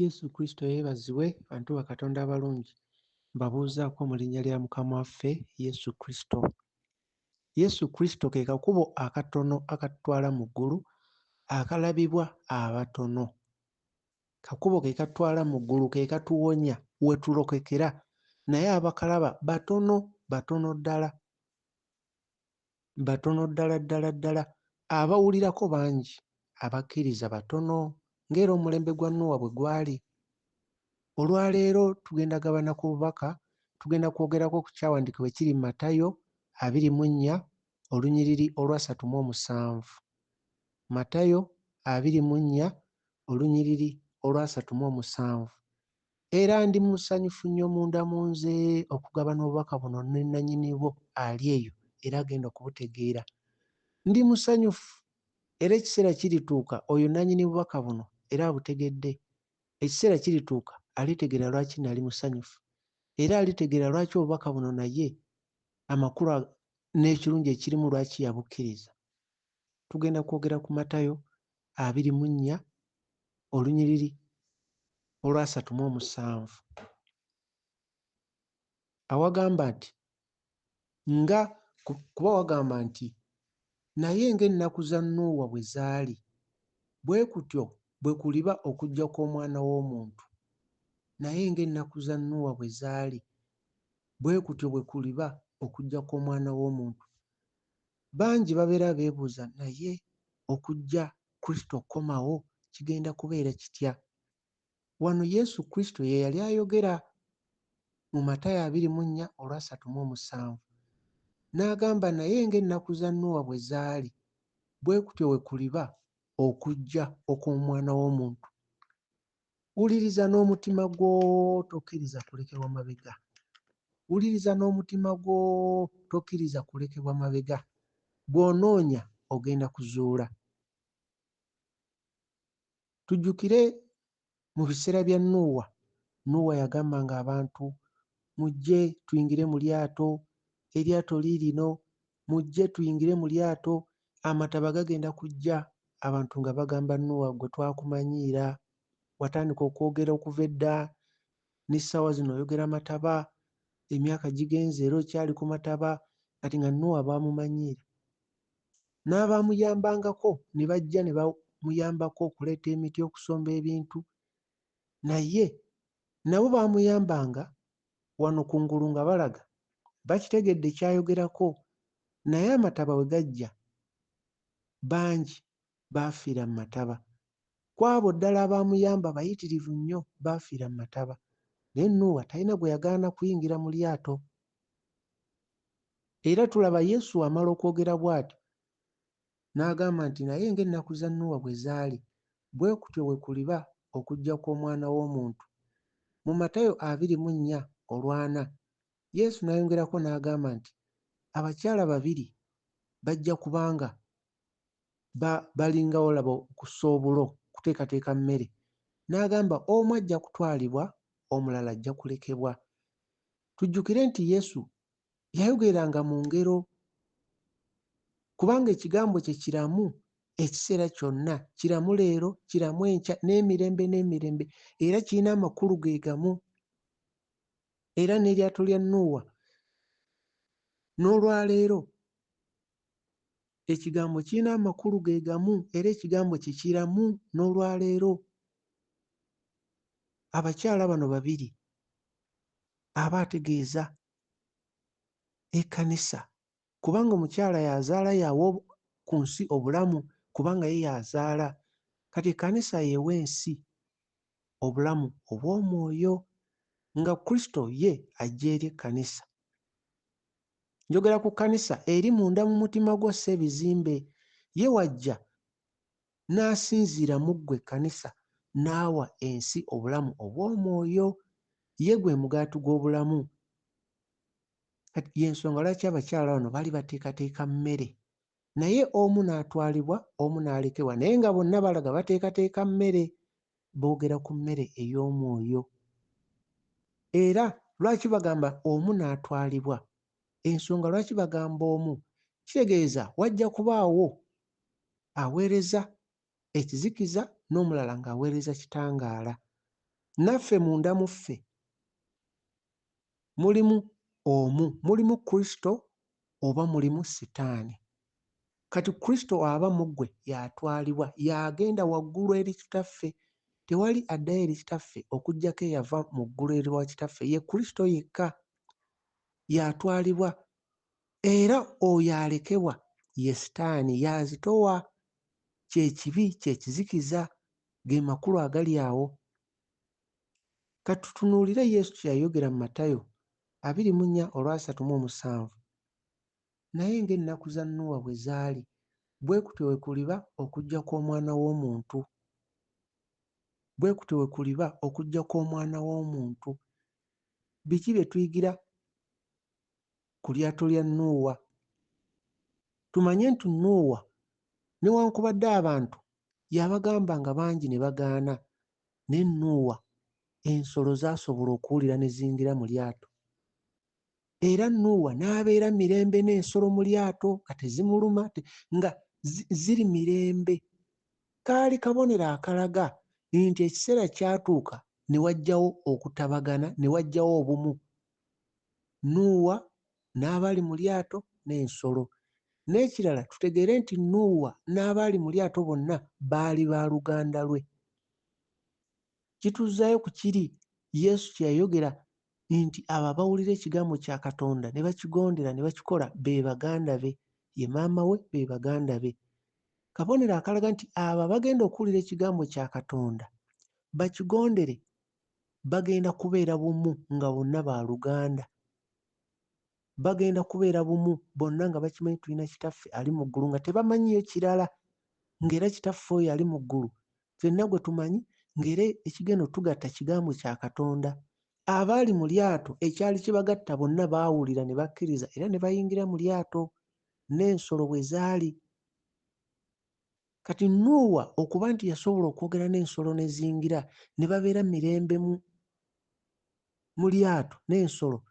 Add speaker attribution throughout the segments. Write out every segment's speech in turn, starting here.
Speaker 1: Yesu Kristo yeebazibwe bantu ba Katonda abalungi mbabuuzaako mu linnya lya Mukama waffe Yesu Kristo. Yesu Kristo ke kakubo akatono akatutwala mu ggulu akalabibwa abatono. Kakubo ke katutwala mu ggulu ke katuwonya we tulokokera naye abakalaba batono batono ddala batono ddala ddala ddala abawulirako bangi abakkiriza batono ng'era omulembe gwa Nuuwa bwe gwali. Olwaleero tugenda gabana ku bubaka, tugenda kwogerako ku kyawandiikibwa ekiri mu Matayo 24 olunyiriri olwasatu mu omusanvu. Matayo 24 olunyiriri olwasatu mu omusanvu. Era ndi musanyufu nnyo munda mu nze okugabana obubaka buno ne nnannyini bwo ali eyo era agenda okubutegeera. Ndi musanyufu era ekiseera kirituuka oyo nnannyini bubaka buno era abutegedde. Ekiseera kirituuka alitegeera lwaki nali musanyufu era alitegeera lwaki obubaka buno naye amakulu n'ekirungi ekirimu lwaki yabukkiriza. Tugenda kwogera ku Matayo 24 olunyiriri olwasatu mu omusanvu awagamba nti nga kuba wagamba nti naye ng'ennaku za Nuuwa bwe zaali bwe kutyo bwe kuliba okujja kw'Omwana w'Omuntu. Naye ng'ennaku za Nuuwa bwe zaali bwe kutyo bwe kuliba okujja kw'Omwana w'Omuntu. Bangi babeera beebuuza naye okujja Kristo okukomawo kigenda kubeera kitya? Wano Yesu Kristo ye yali ayogera mu Matayo 24 olwasatu mu omusanvu n'agamba naye ng'ennaku za Nuuwa bwe zaali bwe kutyo bwe kuliba okujja okw'Omwana w'Omuntu. Wuliriza n'omutima gwo tokkiriza kulekebwa mabega. Wuliriza n'omutima gwo tokkiriza kulekebwa mabega. Bw'onoonya ogenda kuzuula. Tujjukire mu biseera bya Nuuwa, Nuuwa yagambanga abantu mujje tuyingire mu lyato, eryato liirino, mujje tuyingire mu lyato, amataba gagenda kujja. Abantu nga bagamba Nuuwa ggwe twakumanyiira, watandika okwogera okuva edda n'essaawa zino oyogera mataba, emyaka gigenze era okyali ku mataba, kati nga Nuuwa baamumanyiira. N'abaamuyambangako ne bajja ne bamuyambako okuleeta emiti, okusomba ebintu, naye nabo baamuyambanga wano kungulu nga balaga bakitegedde ky'ayogerako naye amataba we gajja bangi baafiira mu mataba. Ku abo ddala abaamuyamba bayitirivu nnyo baafiira mu mataba. Naye Nuuwa talina gwe yagaana kuyingira mu lyato. Era tulaba Yesu amala okwogera bw'atyo n'agamba nti naye ng'ennaku za Nuuwa bwe zaali, bwe kutyo bwe kuliba okujja kw'Omwana w'Omuntu. Mu Matayo 24 olw'ana, Yesu n'ayongerako n'agamba nti abakyala babiri bajja kubanga ba balinga olaba okusa obulo, kuteekateeka mmere. N'agamba omu ajja kutwalibwa, omulala ajja kulekebwa. Tujjukire nti Yesu yayogeranga mu ngero kubanga ekigambo kye kiramu ekiseera kyonna, kiramu leero, kiramu enkya n'emirembe n'emirembe era kirina amakulu ge gamu. Era n'eryato lya Nuuwa n'olwaleero ekigambo kirina amakulu ge gamu era ekigambo kye kiramu n'olwaleero. Abakyala bano babiri aba ategeeza ekkanisa kubanga omukyala y'azaala y'awa ku nsi obulamu kubanga ye y'azaala. Kati ekkanisa y'ewa ensi obulamu obw'omwoyo nga Kristo ye ajja eri ekkanisa. Njogera ku kkanisa eri munda mu mutima gwo si ebizimbe. Ye w'ajja n'asinziira mu ggwe ekkanisa n'awa ensi obulamu obw'omwoyo. Ye gwe mugaati gw'obulamu. Kati y'ensonga lwaki abakyala bano baali bateekateeka mmere naye omu n'atwalibwa omu n'alekebwa naye nga bonna balaga bateekateeka mmere. Boogera ku mmere ey'omwoyo. Era lwaki bagamba omu n'atwalibwa? Ensonga lwaki bagamba omu kitegeeza wajja kubaawo aweereza ekizikiza n'omulala ng'aweereza kitangaala. Naffe munda mu ffe mulimu omu, mulimu Kristo oba mulimu Sitaani. Kati Kristo aba mu ggwe y'atwalibwa, y'agenda waggulu eri Kitaffe. Tewali addayo eri Kitaffe okuggyako eyava mu ggulu eri wa Kitaffe, ye Kristo yekka. Y'atwalibwa. Era oyo alekebwa ye Sitaani, y'azitowa, kye kibi, kye kizikiza, ge makulu agali awo. Ka tutunuulire Yesu kye yayogera mu Matayo 24 olwasatu mu omusanvu. Naye ng'ennaku za Nuuwa bwe zaali, bwe kutyo bwe kuliba okujja kw'Omwana w'omuntu. Bwe kutyo bwe kuliba okujja kw'Omwana w'omuntu. Biki bye tuyigira ku lyato lya Nuuwa? Tumanye nti Nuuwa newankubadde abantu yabagamba nga bangi ne bagaana, naye Nuuwa ensolo zaasobola okuwulira ne ziyingira mu lyato. Era Nuuwa n'abeera mirembe n'ensolo mu lyato nga tezimuluma, nga ziri mirembe. Kaali kabonero akalaga nti ekiseera kyatuuka ne wajjawo okutabagana, ne wajjawo obumu. Nuuwa n'abali mu lyato n'ensolo. N'ekirala tutegeere nti Nuuwa n'abaali mu lyato bonna baali ba luganda lwe. Kituzzaayo ku kiri Yesu kye yayogera nti abo abawulira ekigambo kya Katonda ne bakigondera ne bakikola be baganda be, ye maama we be baganda be. Kabonero akalaga nti abo abagenda okuwulira ekigambo kya Katonda bakigondere bagenda kubeera bumu nga bonna ba luganda. Bagenda kubeera bumu bonna nga bakimanyi tulina Kitaffe ali mu ggulu nga tebamanyiyo kirala, ng'era Kitaffe oyo ali mu ggulu ffenna gwe tumanyi, ng'era ekigenda otugatta kigambo kya Katonda. Abaali mu lyato ekyali kibagatta bonna baawulira ne bakkiriza era ne bayingira mu lyato n'ensolo bwe zaali. Kati Nuuwa okuba nti yasobola okwogera n'ensolo ne ziyingira ne babeera mirembe mu lyato n'ensolo,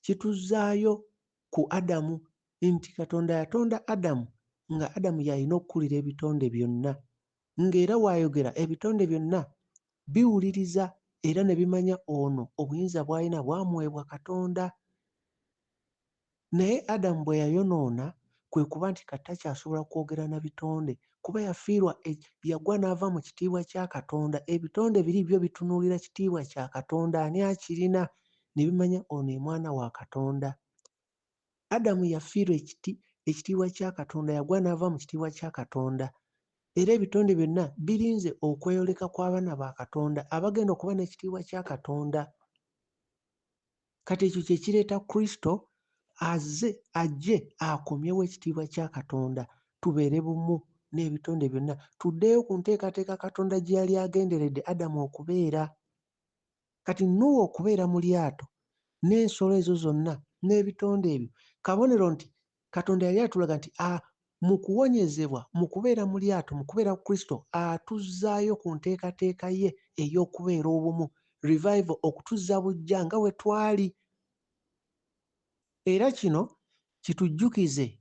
Speaker 1: kituzzaayo ku Adamu nti Katonda yatonda Adamu nga Adamu y'alina okukulira ebitonde byonna, ng'era w'ayogera ebitonde byonna biwuliriza era ne bimanya ono obuyinza bw'alina bwamuweebwa Katonda. Naye Adamu bwe yayonoona kwe kuba nti kati takyasobola kwogera na bitonde, kuba yafiirwa yagwa n'ava mu kitiibwa kya Katonda. Ebitonde biri byo bitunuulira kitiibwa kya Katonda, ani akirina, ne bimanya ono ye mwana wa Katonda. Adamu yafiirwa ekitiibwa kya Katonda, yagwa n'ava mu kitiibwa kya Katonda. Era ebitonde byonna birinze okweyoleka kw'abaana ba Katonda abagenda okuba n'ekitiibwa kya Katonda. Kati ekyo kye kireeta Kristo azze ajje akomyewo ekitiibwa kya Katonda, tubeere bumu n'ebitonde byonna, tuddeyo ku nteekateeka Katonda gye yali agenderedde Adamu okubeera. Kati Nuuwa okubeera mu lyato n'ensolo ezo zonna n'ebitonde ebyo kabonero nti Katonda yali atulaga nti mu kuwonyezebwa, mu kubeera mu lyato, mu kubeera ku Kristo, atuzzaayo ku nteekateeka ye ey'okubeera obumu, revival, okutuzza buggya nga bwe twali. Era kino kitujjukize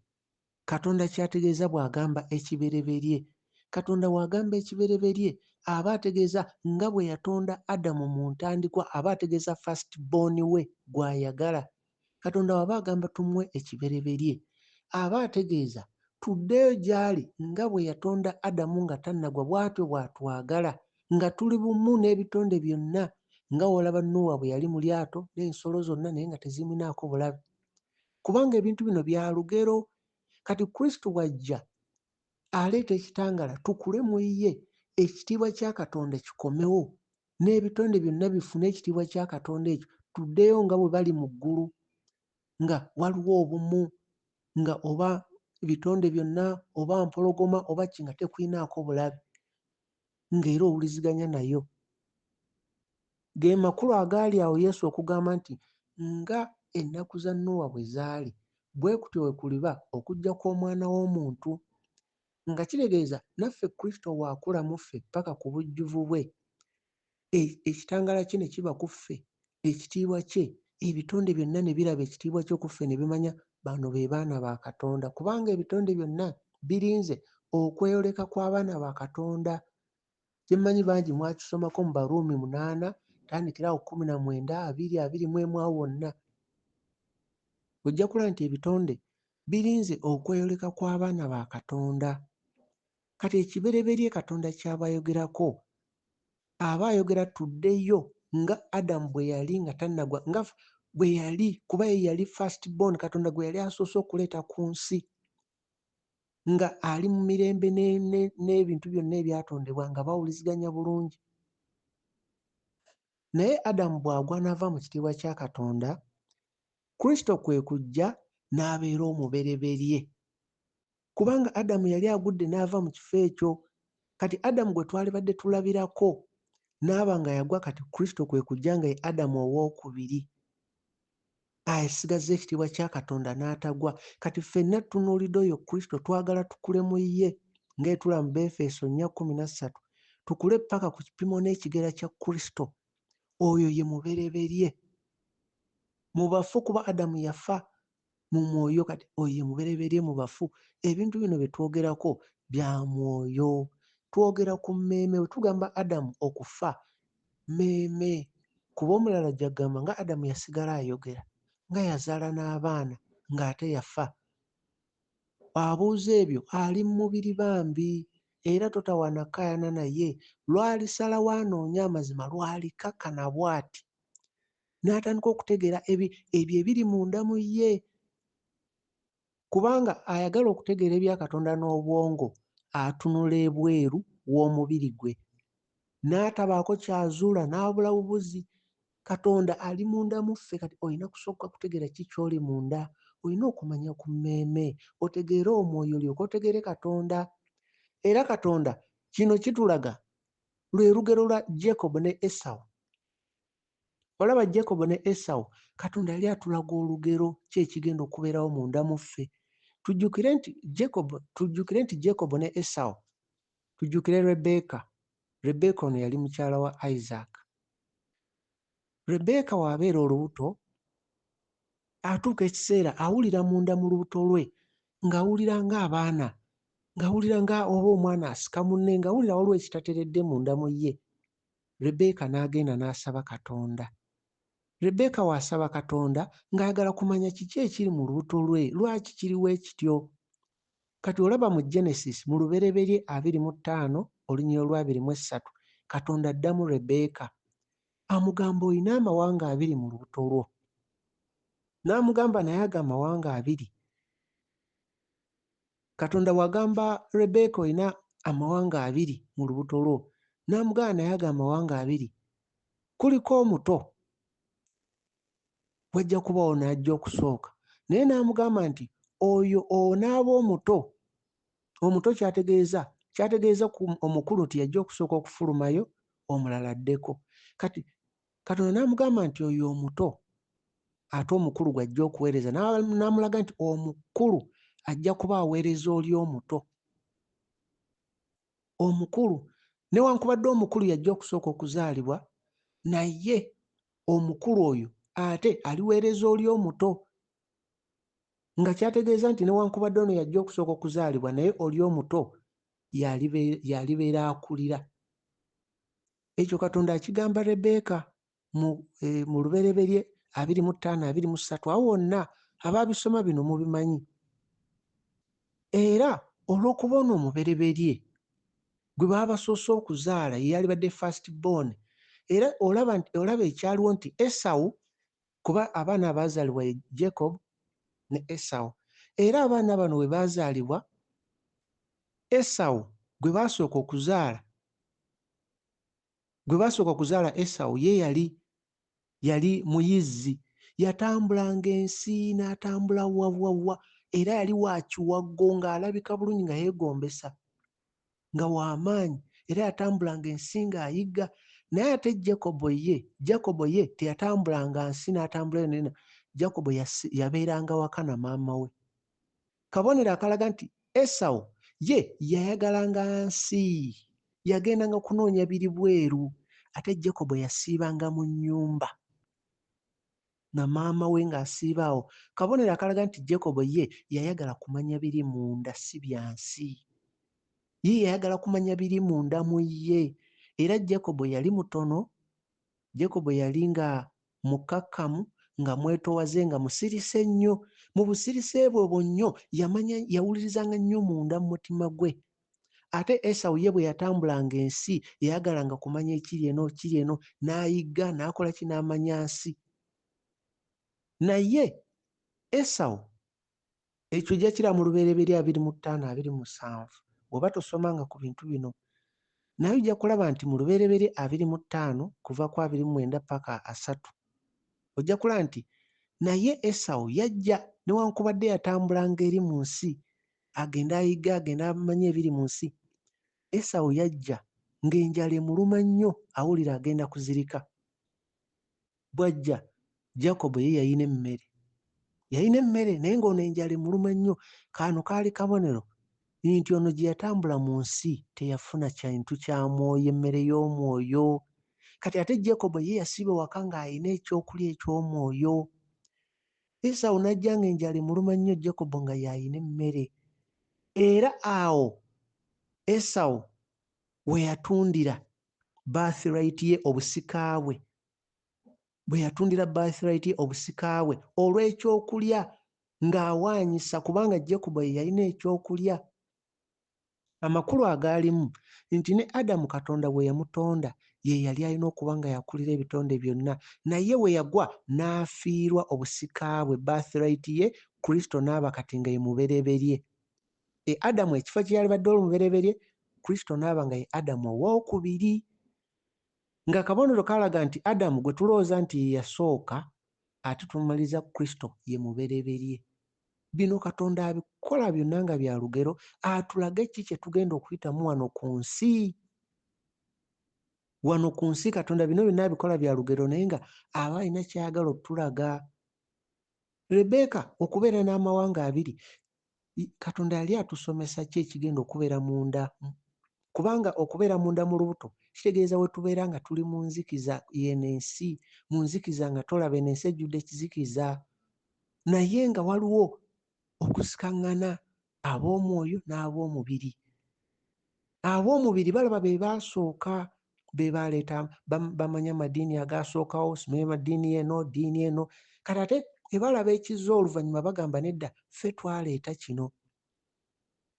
Speaker 1: Katonda ky'ategeeza bw'agamba ekibereberye. Katonda bw'agamba ekibereberye aba ategeeza nga bwe yatonda Adamu mu ntandikwa, aba ategeeza first born we gw'ayagala. Katonda bw'aba agamba tumuwe ekibereberye aba ategeeza tuddeyo gy'ali nga bwe yatonda Adamu nga tannagwa, bw'atyo bw'atwagala nga tuli bumu n'ebitonde byonna, nga w'olaba Nuuwa bwe yali mu lyato n'ensolo zonna naye nga tezimulinaako bulabe. Kubanga ebintu bino bya lugero. Kati Kristo bw'ajja aleeta ekitangaala tukule mu ye, ekitiibwa kya Katonda kikomewo n'ebitonde byonna bifune ekitiibwa kya Katonda ekyo, tuddeyo nga bwe bali mu ggulu, nga waliwo obumu, nga oba bitonde byonna oba mpologoma oba ki nga tekulinaako bulabe, ng'era owuliziganya nayo. Ge makulu agaali awo Yesu okugamba nti nga ennaku za Nuuwa bwe zaali, bwe kutyo bwe kuliba okujja kw'Omwana w'omuntu. Nga kitegeeza naffe Kristo bw'akula mu ffe paka ku bujjuvu bwe, ekitangaala kye ne kiba ku ffe, ekitiibwa kye, ebitonde byonna ne biraba ekitiibwa kye ku ffe ne bimanya bano be baana ba Katonda. Kubanga ebitonde byonna birinze okweyoleka kw'abaana ba Katonda. Kye mmanyi bangi mwakisomako mu Baruumi 8 Tandikira awo 19, 20, 21 awo wonna. Ojja kulaba nti ebitonde birinze okweyoleka kw'abaana ba Katonda. Kati ekibereberye Katonda ky'aba ayogerako, aba ayogera tuddeyo nga Adamu bwe yali nga tannagwa, nga bwe yali, kuba ye yali first born, Katonda gwe yali asoose okuleeta ku nsi, nga ali mu mirembe n'ebintu byonna ebyatondebwa, nga bawuliziganya bulungi. Naye Adamu bw'agwa n'ava mu kitiibwa kya Katonda, Kristo kwe kujja n'abeera omubereberye. Kubanga Adamu yali agudde n'ava mu kifo ekyo. Kati Adamu gwe twalibadde tulabirako n'aba nga yagwa, kati Kristo kwe kujja nga ye Adamu owookubiri. Asigazza ekitiibwa kya Katonda n'atagwa. Kati ffenna tutunuulidde oyo Kristo, twagala tukule mu ye, ng'etula mu Beefeso 4:13, tukule paka ku kipimo n'ekigera kya Kristo. Oyo ye mubereberye mu bafu, kuba Adamu yafa mu mwoyo, kati oyo ye mubereberye mu bafu. Ebintu bino bye twogerako bya mwoyo. Twogera ku mmeeme. Bwe tugamba Adamu okufa, mmeeme. Kuba omulala ajja kugamba nga Adamu yasigala ayogera, nga yazaala n'abaana, ng'ate yafa. Abuuza ebyo ali mu mubiri bambi, era totawaana kukaayana naye. Lw'alisalawo anoonye amazima, lw'alikakkana bw'ati, n'atandika okutegeera ebyo ebiri munda mu ye. Kubanga ayagala okutegeera ebya Katonda n'obwongo, atunula ebweru w'omubiri gwe, n'atabaako ky'azuula, n'abula bubuzi. Katonda ali munda mu ffe. Kati olina kusooka kutegeera ki ky'oli munda. Olina okumanya ku mmeeme, otegeere omwoyo, olyoke otegeere Katonda. Era Katonda kino kitulaga lwe lugero lwa Jacob ne Esau. Olaba Jacob ne Esau, Katonda yali atulaga olugero ki ekigenda okubeerawo munda mu ffe. Tujjukire nti Jacob, tujjukire nti Jacob ne Esau, tujjukire Rebecca. Rebecca ono yali mukyala wa Isaac. Rebecca w'abeera olubuto, atuuka ekiseera awulira munda mu lubuto lwe ng'awulira ng'abaana, ng'awulira nga oba omwana asika munne, ng'awulira waliwo ekitateredde munda mu ye. Rebecca n'agenda n'asaba Katonda. Rebecca w'asaba Katonda ng'ayagala kumanya kiki ekiri mu lubuto lwe, lwaki kiriwo ekityo. Kati olaba mu Genesis mu Lubereberye 25 olunyiriri olwa 23, Katonda addamu Rebecca. Amugamba olina amawanga abiri mu lubuto lwo. N'amugamba naye ago amawanga abiri. Katonda bw'agamba Rebecca olina amawanga abiri mu lubuto lwo, n'amugamba naye ago amawanga abiri, kuliko omuto, wajja kubaawo n'ajja okusooka. Naye n'amugamba nti oyo onaaba omuto, omuto ky'ategeeza, ky'ategeeza ku omukulu nti yajja okusooka okufulumayo, omulala addeko. Kati Katonda n'amugamba nti oyo omuto ate omukulu gw'ajja okuweereza, n'amulaga nti omukulu ajja kuba aweereza oli omuto. Omukulu, newankubadde omukulu yajja okusooka okuzaalibwa, naye omukulu oyo ate aliweereza oli omuto. Nga kyategeeza nti newankubadde ono yajja okusooka okuzaalibwa, naye oli omuto y'alibeera akulira. Ekyo Katonda akigamba Rebbeeka mu Lubereberye 25, 23, awo wonna abaabisoma bino mubimanyi. Era olw'okuba ono omubereberye gwe baba basoose okuzaala ye yalibadde first born, era olaba ekyaliwo nti Esau, kuba abaana abaazaalibwa ye Jacob ne Esau, era abaana bano bwe baazaalibwa, Esau gwe baasooka okuzaala, gwe baasooka okuzaala Esau ye yali muyizzi, yatambulanga ensi n'atambula wawawa, era yali wa kiwaggo ng'alabika bulungi nga yeegombesa, nga w'amaanyi, era yatambulanga ensi ng'ayigga. Naye ate Jacob ye teyatambulanga nsi n'atambula yonna, Jacob yabeeranga waka na maama we. Kabonero akalaga nti Esau ye yayagalanga nsi, yagendanga kunoonya biri bweru, ate Jacob yasiibanga mu nnyumba na maama we ng'asiiba awo. Kabonero akalaga nti Jacob ye yayagala kumanya biri munda si bya nsi. Ye yayagala kumanya biri munda mu ye. Era Jacob yali mutono, Jacob yali nga mukkakkamu, nga mwetowaze, nga musirise nnyo. Mu busirise bwe obwo nnyo yamanya, yawulirizanga nnyo munda mu mutima gwe. Ate Esawu ye bwe yatambulanga ensi, yayagalanga kumanya ekiri eno, kiri eno, n'ayigga, n'akola ki, n'amanya nsi. Naye Esawu, ekyo ojja kiraba mu Lubereberye 25, 27, bw'oba tosomanga ku bintu bino. Naye ojja kulaba nti mu Lubereberye 25 kuva ku 29 paka 30, ojja kulaba nti naye Esawu yajja newankubadde yatambulanga eri mu nsi, agenda ayigga, agenda amanye ebiri mu nsi. Esawu yajja ng'enjala emuluma nnyo, awulira agenda kuzirika. Bw'ajja, Jacob ye yalina emmere. Yalina emmere naye ng'ono enjala emuluma nnyo. Kano kaali kabonero nti ono gye yatambula mu nsi teyafuna kintu kya mwoyo, emmere y'omwoyo. Kati ate Jacob ye yasiiba waka ng'alina ekyokulya eky'omwoyo. Esawu n'ajja ng'enjala emuluma nnyo, Jacob nga y'alina emmere. Era awo Esawu we yatundira birthright ye, obusika bwe. Bwe yatundira birthright ye, obusika bwe, olw'ekyokulya ng'awaanyisa, kubanga Jacob ye yalina ekyokulya. Amakulu agaalimu nti ne Adamu Katonda bwe yamutonda ye yali alina okuba nga yakulira ebitonde byonna, naye we yagwa n'afiirwa obusika bwe, birthright ye, Kristo n'aba kati nga ye mubereberye. Adamu ekifo kye yalibadde omubereberye, Kristo n'aba nga ye Adamu owookubiri. Nga kabonero kalaga nti Adamu gwe tulowooza nti ye yasooka, ate tumaliza Kristo ye mubereberye. Bino Katonda abikola byonna nga bya lugero, atulage ki kye tugenda okuyitamu wano ku nsi. Wano ku nsi Katonda bino byonna abikola bya lugero, naye nga aba alina ky'ayagala otulaga. Rebeka okubeera n'amawanga abiri, Katonda yali atusomesa ki ekigenda okubeera munda. Kubanga okubeera munda mu lubuto kitegeeza we tubeera nga tuli mu nzikiza y'eno ensi, mu nzikiza nga tolaba, eno ensi ejjudde ekizikiza. Naye nga waliwo okusikaŋŋana ab'omwoyo n'ab'omubiri. Ab'omubiri balaba be baasooka, be baleeta, bamanya amadiini agaasookawo, simanyi madiini eno, ddiini eno. Kati ate bwe balaba ekizze oluvannyuma bagamba nedda, ffe twaleeta kino.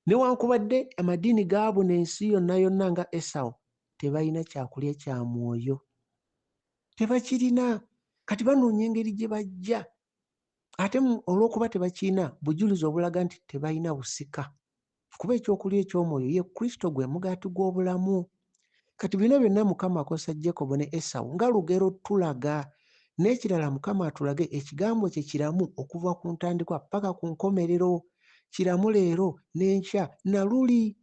Speaker 1: Newankubadde amadiini gaabuna ensi yonna yonna nga Esawu, tebalina kyakulya kya mwoyo. Tebakirina. Kati banoonya engeri gye bajja. Ate olw'okuba tebakirina, bujulizi obulaga nti tebalina busika. Kuba ekyokulya eky'omwoyo ye Kristo gwe mugaati gw'obulamu. Kati bino byonna Mukama akozesa Jacob ne Esawu nga lugero tulaga. N'ekirala Mukama atulage ekigambo kye kiramu okuva ku ntandikwa paka ku nkomerero. Kiramu leero n'enkya na luli.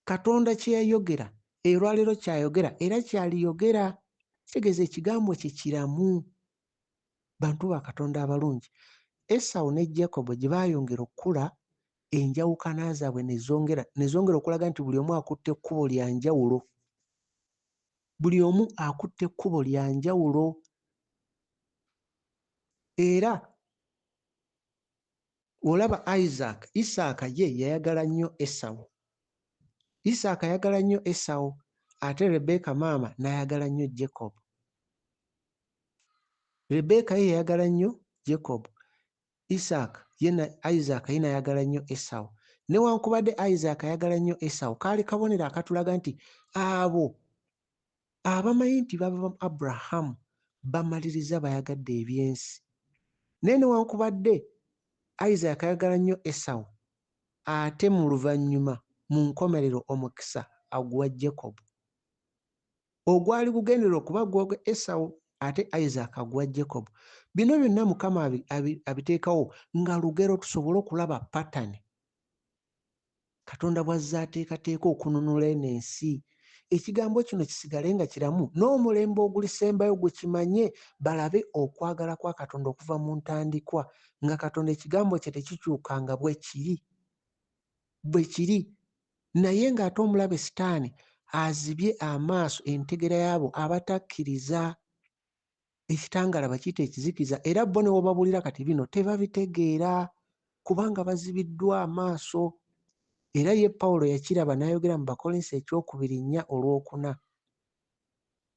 Speaker 1: Katonda kye yayogera, olwaleero ky'ayogera era ky'aliyogera. Kitegeeza ekigambo kye kiramu. Bantu ba Katonda abalungi. Esawu ne Jacob gye baayongera okukula, enjawukana zaabwe ne zongera okulaga nti buli omu akutte ekkubo lya njawulo. Buli omu akutte ekkubo lya njawulo. Era olaba Isaac, Isaaka ye yayagala nnyo Esawu. Isaaka ayagala nnyo Esawu, ate Rebeka maama n'ayagala nnyo Jacob. Rebeka ye yayagala nnyo Jacob. Isaac ye n'ayagala nnyo Esawu. Newankubadde Isaac ayagala nnyo Esawu, kaali kabonero akatulaga nti abo abamanyi nti bava mu Abrahamu bamaliriza bayagadde ebyensi. Naye newankubadde Isaac ayagala nnyo Esawu, ate mu luvannyuma mu nkomerero omukisa aguwa Jacob. Ogwali gugenderera okuba gwa Esawu, ate Isaac aguwa Jacob. Bino byonna Mukama abiteekawo nga lugero tusobole okulaba pattern. Katonda bw'azze ateekateeka okununula eno ensi. Ekigambo kino kisigale nga kiramu n'omulembe ogulisembayo gukimanye, balabe okwagala kwa Katonda okuva mu ntandikwa, nga Katonda ekigambo kye tekikyukanga bwe kiri. Bwe kiri. Naye ng'ate omulabe Sitaani azibye amaaso entegera y'abo abatakkiriza. Ekitangaala bakiyita ekizikiza, era bo ne bw'obabuulira kati bino tebabitegeera kubanga bazibiddwa amaaso. Era ye Pawulo yakiraba n'ayogera mu Bakolinso ekyokubiri 4 olwokuna.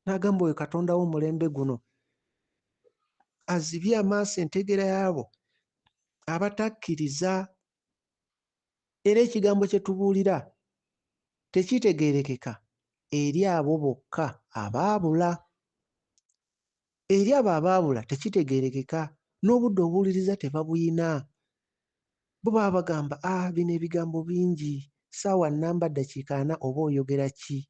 Speaker 1: N'agamba oyo Katonda w'omulembe guno azibye amaaso entegeera yaabo abatakkiriza. Era ekigambo kye tubuulira tekitegeerekeka eri abo bokka abaabula. Eri abo abaabula tekitegeerekeka, n'obudde obuwuliriza tebabuyina. Bo baba bagamba, ah, bino ebigambo bingi, ssaawa nnamba ddakiika ana oba oyogera ki?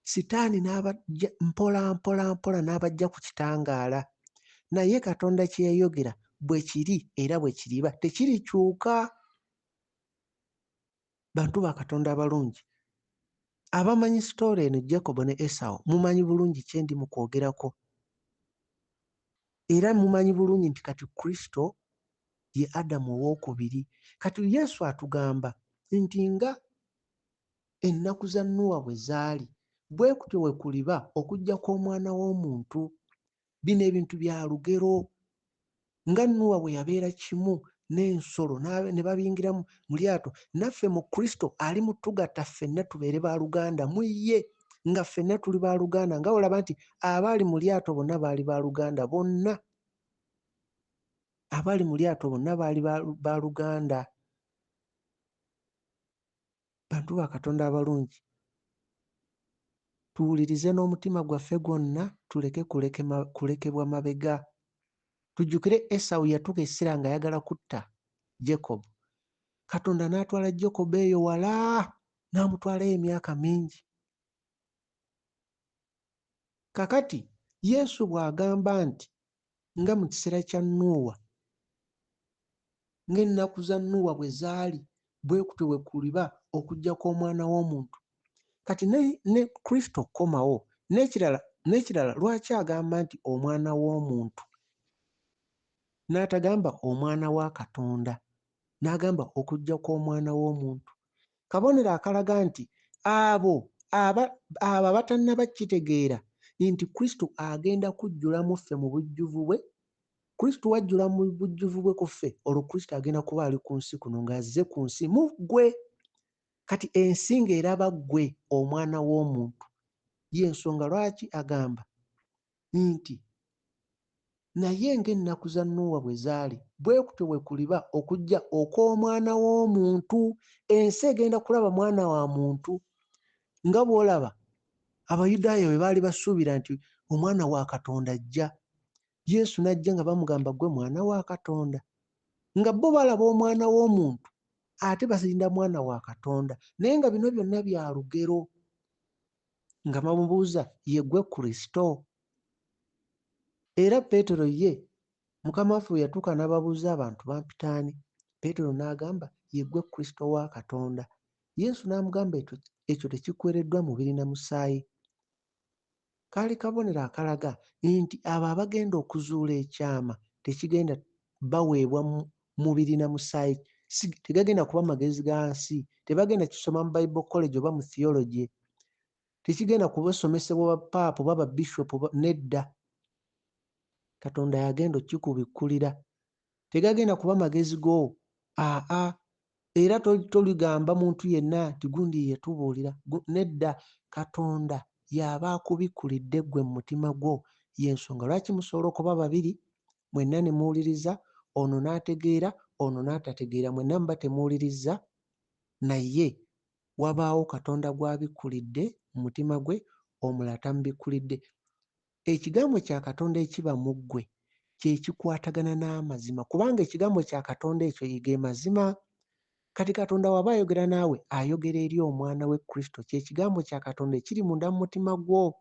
Speaker 1: Sitaani n'abajja mpola mpola mpola n'abajja ku kitangaala. Naye Katonda kye yayogera bwe kiri era bwe kiriba, tekirikyuka. Bantu ba Katonda abalungi, abamanyi sitoola eno Jacob ne Esau, mumanyi bulungi kye ndi mu kwogerako. Era mumanyi bulungi nti kati Kristo ye Adamu ow'okubiri. Kati Yesu atugamba nti nga ennaku za Nuwa bwe zaali, bwe kutyo bwe kuliba okujja kw'Omwana w'omuntu. Bino ebintu bya lugero. Nga Nuwa bwe yabeera kimu n'ensolo ne babiyingira mu lyato, naffe mu Kristo ali mu tugatta ffenna tubeere baaluganda mu ye, nga ffenna tuli baaluganda, nga olaba nti abaali mu lyato bonna baali baaluganda, bonna abaali mu lyato bonna baali baaluganda. Bantu ba Katonda abalungi, tuwulirize n'omutima gwaffe gwonna, tuleke kulekebwa mabega. Tujjukire Esau yatuuka ekiseera ng'ayagala kutta Jacob. Katonda n'atwala Jacob eyo wala, n'amutwalayo emyaka mingi. Kakati Yesu bw'agamba nti nga mu kiseera kya Nuuwa, ng'ennaku za Nuuwa bwe zaali, bwe kutyo bwe kuliba okujja kw'Omwana w'omuntu. Kati ne Kristo okukomawo, n'ekirala lwaki agamba nti Omwana w'omuntu n'atagamba Omwana wa Katonda, n'agamba okujja kw'Omwana w'omuntu? Kabonero akalaga nti abo abatannaba kukitegeera nti Kristo agenda kujjula mu ffe mu bujjuvu bwe. Kristo wajjula mu bujjuvu bwe ku ffe, olwo Kristo agenda kuba ali ku nsi kuno ng'azze ku nsi mu ggwe. Kati ensi ng'eraba ggwe Omwana w'omuntu. Y'ensonga lwaki agamba nti naye ng'ennaku za Nuuwa bwe zaali, bwe kutyo bwe kuliba okujja okw'Omwana w'omuntu. Ensi egenda kulaba Mwana wa muntu. Nga bw'olaba Abayudaaya bwe baali basuubira nti Omwana wa Katonda ajja. Yesu n'ajja nga bamugamba ggwe Mwana wa Katonda. Nga bo balaba Omwana w'omuntu ate balinda Mwana wa Katonda. Naye nga bino byonna bya lugero. Nga bamubuuza, ye ggwe Kristo? Era Peetero ye, Mukama waffe bwe yatuuka n'ababuuza abantu bampita ani? Peetero n'agamba, ye ggwe Kristo wa Katonda. Yesu n'amugamba ekyo tekikuweereddwa mubiri na musaayi. Kaali kabonero akalaga nti abo abagenda okuzuula ekyama tekigenda baweebwa mubiri na musaayi, tegagenda kuba magezi ga nsi, tebagenda kisoma mu Bible College oba mu theology, tekigenda kubasomesebwa ba paapa oba ba bishop nedda. Katonda yagenda okukikubikkulira. Tegagenda kuba magezi go, aa, era toligamba muntu yenna nti gundi ye yatubuulira, nedda. Katonda y'aba akubikkulidde ggwe mu mutima gwo. Y'ensonga lwaki musobola okuba babiri mwenna ne muwuliriza, ono n'ategeera, ono n'atategeera, mwenna muba temuwulirizza, naye wabaawo Katonda gw'abikkulidde mu mutima gwe, omulala tamubikkulidde. Ekigambo kya Katonda ekiba mu ggwe kye kikwatagana n'amazima, kubanga ekigambo kya Katonda ekyo ge mazima. Kati Katonda w'aba ayogera naawe, ayogera eri Omwana we Kristo, kye kigambo kya Katonda ekiri munda mu mutima gwo.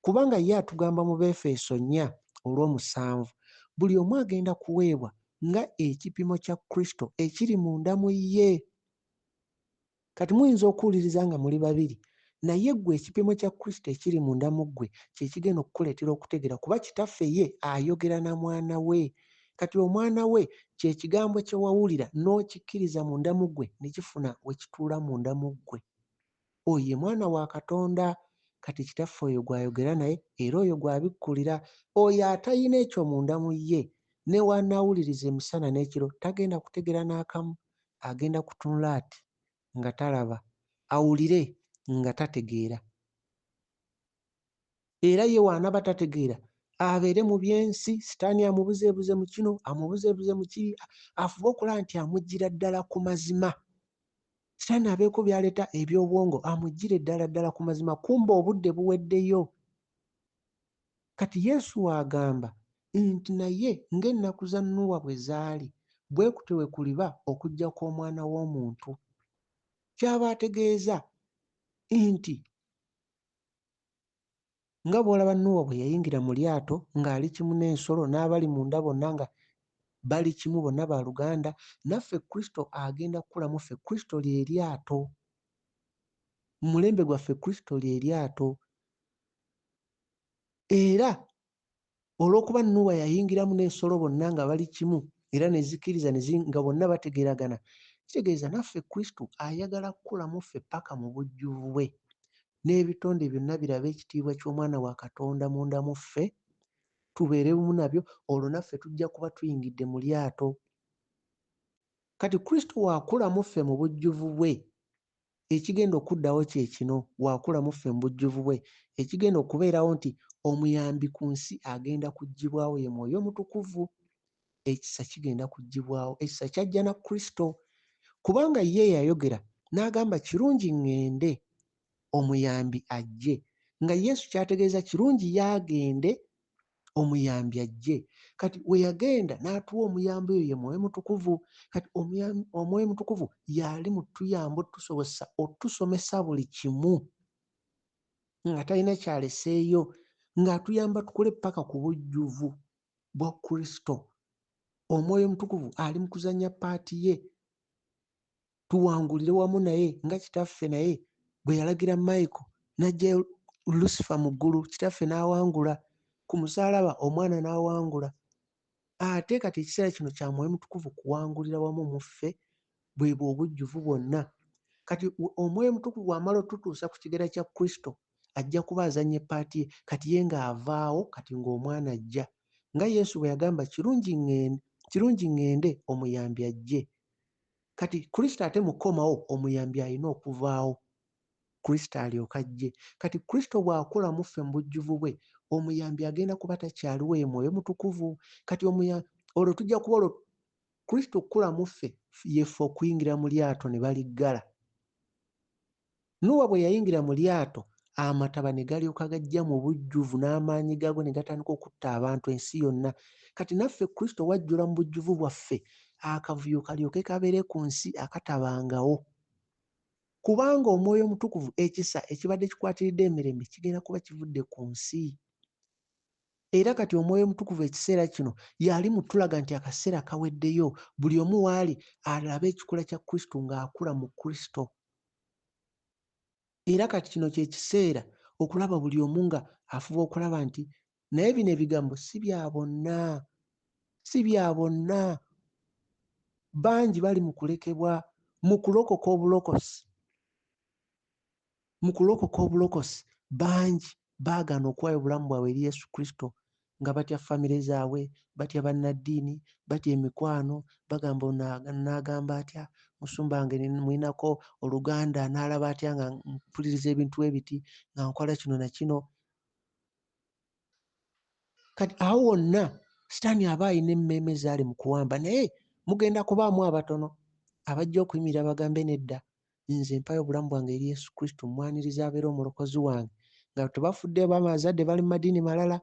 Speaker 1: Kubanga ye atugamba mu Befeso 4:7, buli omu agenda kuweebwa nga ekipimo kya Kristo ekiri munda mu ye. Kati muyinza okuwuliriza nga muli babiri, naye ggwe ekipimo kya Kristo ekiri munda mu ggwe kye kigenda okukuleetera okutegeera, kuba Kitaffe ye ayogera na Mwana we. Kati Omwana we kye kigambo kye wawulira n'okikkiriza munda mu ggwe ne kifuna we kituula munda mu ggwe. Oyo ye Mwana wa Katonda. Kati Kitaffe oyo gw'ayogera naye era oyo gw'abikkulira. Oyo atalina ekyo munda mu ye, ne w'anaawuliriza emisana n'ekiro, tagenda kutegeera n'akamu. Agenda kutunula ati nga talaba, awulire nga tategeera. Era ye w'anaaba tategeera, abeere mu by'ensi, sitaani amubuzeebuze mu kino, amubuzeebuze mu kiri, afube okulaba nti amuggyira ddala ku mazima. Sitaani abeeko by'aleeta eby'obwongo, amuggyire ddala ddala ku mazima, kumbe obudde buweddeyo. Kati Yesu w'agamba nti naye ng'ennaku za Nuuwa bwe zaali, bwe kutyo bwe kuliba okujja kw'Omwana w'omuntu. Ky'aba ategeeza nti nga bw'olaba Nuuwa bwe yayingira mu lyato ng'ali kimu n'ensolo n'abali munda bonna nga bali kimu bonna baluganda, naffe Kristo agenda kukula mu ffe. Kristo lye lyato. Mu mulembe gwaffe Kristo lye lyato. Era olw'okuba Nuuwa yayingiramu n'ensolo bonna nga bali kimu era ne zikkiriza nga bonna bategeeragana, kitegeeza naffe Kristo ayagala kukula mu ffe paka mu bujjuvu bwe. N'ebitonde byonna birabe ekitiibwa ky'Omwana wa Katonda munda mu ffe, tubeere bumu nabyo, olwo naffe tujja kuba tuyingidde mu lyato. Kati Kristo waakula mu ffe mu bujjuvu bwe, ekigenda okuddawo kye kino, waakula mu ffe mu bujjuvu bwe, ekigenda okubeerawo nti omuyambi ku nsi agenda kuggyibwawo ye Mwoyo Omutukuvu. Ekisa kigenda kuggyibwawo. Ekisa kyajja na Kristo, kubanga ye yayogera n'agamba kirungi ŋŋende omuyambi ajje. Nga Yesu ky'ategeeza kirungi y'agende omuyambi ajje. Kati we yagenda n'atuwa omuyambi oyo ye Mwoyo Mutukuvu. Kati Omwoyo Mutukuvu y'ali mu tuyamba otusobozesa otusomesa buli kimu nga talina ky'aleseeyo, ng'atuyamba tukule paka ku bujjuvu bwa Kristo. Omwoyo Omutukuvu ali mu kuzannya paati ye, tuwangulire wamu naye nga Kitaffe naye bwe yalagira Michael n'aggyayo Lucifer mu ggulu, Kitaffe n'awangula ku musaalaba, Omwana n'awangula. Ate kati ekiseera kino kya Mwoyo Mutukuvu kuwangulira wamu mu ffe, bwe bwo obujjuvu bwonna. Kati Omwoyo Omutukuvu bw'amala otutuusa ku kigera kya Kristo, ajja kuba azannya eppaati ye, kati ye ng'avaawo, kati ng'Omwana ajja. Nga Yesu bwe yagamba, kirungi ŋŋende omuyambi ajje. Kati Kristo ate mu kukomawo, omuyambi alina okuvaawo, Kristo alyoke ajje. Kati Kristo bw'akula mu ffe mu bujjuvu bwe, omuyambi agenda kuba takyaliwo, ye Mwoyo Mutukuvu. Kati olwo tujja kuba olwo Kristo okukula mu ffe, ye ffe okuyingira mu lyato ne baliggala. Nuuwa bwe yayingira mu lyato, amataba ne galyoka gajja mu bujjuvu n'amaanyi gaago ne gatandika okutta abantu ensi yonna. Kati naffe Kristo wajjula mu bujjuvu bwaffe, akavuyo kalyoke kabeere ku nsi akatabangawo. Kubanga Omwoyo Omutukuvu, ekisa ekibadde kikwatiridde emirembe kigenda kuba kivudde ku nsi. Era kati Omwoyo Omutukuvu ekiseera kino y'ali mu tulaga nti akaseera kaweddeyo, buli omu waali alabe ekikula kya Kristo ng'akula mu Kristo. Era kati kino kye kiseera okulaba buli omu nga afuba okulaba nti naye bino ebigambo si bya bonna, si bya bonna. Bangi bali mu kulekebwa mu kulokoka obulokosi, mu kulokoka obulokosi bangi baagaana okuwaayo obulamu bwabwe eri Yesu Kristo nga batya famire zaabwe, batya bannaddiini, batya emikwano, bagamba ono n'agamba atya, musumba wange mulinako oluganda n'alaba atya nga mpuliriza ebintu ebiti, nga nkola kino na kino. Kati awo wonna Sitaani aba alina emmeeme z'ali mu kuwamba, naye mugenda kubaamu abatono abajja okuyimirira bagambe nedda, nze mpayo obulamu bwange eri Yesu Kristo, mmwaniriza abeere omulokozi wange, nga tebafudde oba abazadde bali mu madiini malala,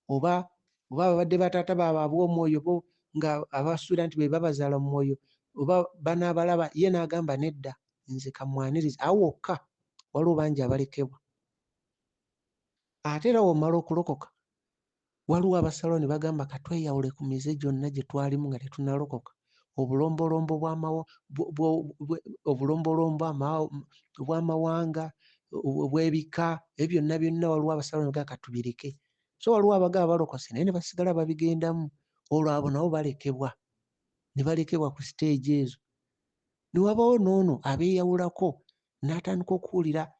Speaker 1: oba babadde bataata baabwe ab'omwoyo bo nga abasuubira nti be babazaala mu mwoyo, oba banaabalaba, ye n'agamba nedda, nze kammwanirize. Awo wokka waliwo bangi abalekebwa. Ate era w'omala okulokoka, waliwo abasalawo ne bagamba ka tweyawule ku mize gyonna gye twalimu nga tetunnalokoka. Obulombolombo bw'amawanga, obw'ebika, ebyo byonna byonna waliwo abasalawo ne bagamba ka tubireke. So waliwo abagaba balokose naye ne basigala babigendamu, olwo abo nabo balekebwa, ne balekebwa ku siteegi ezo. Ne wabaawo n'ono abeeyawulako n'atandika okuwulira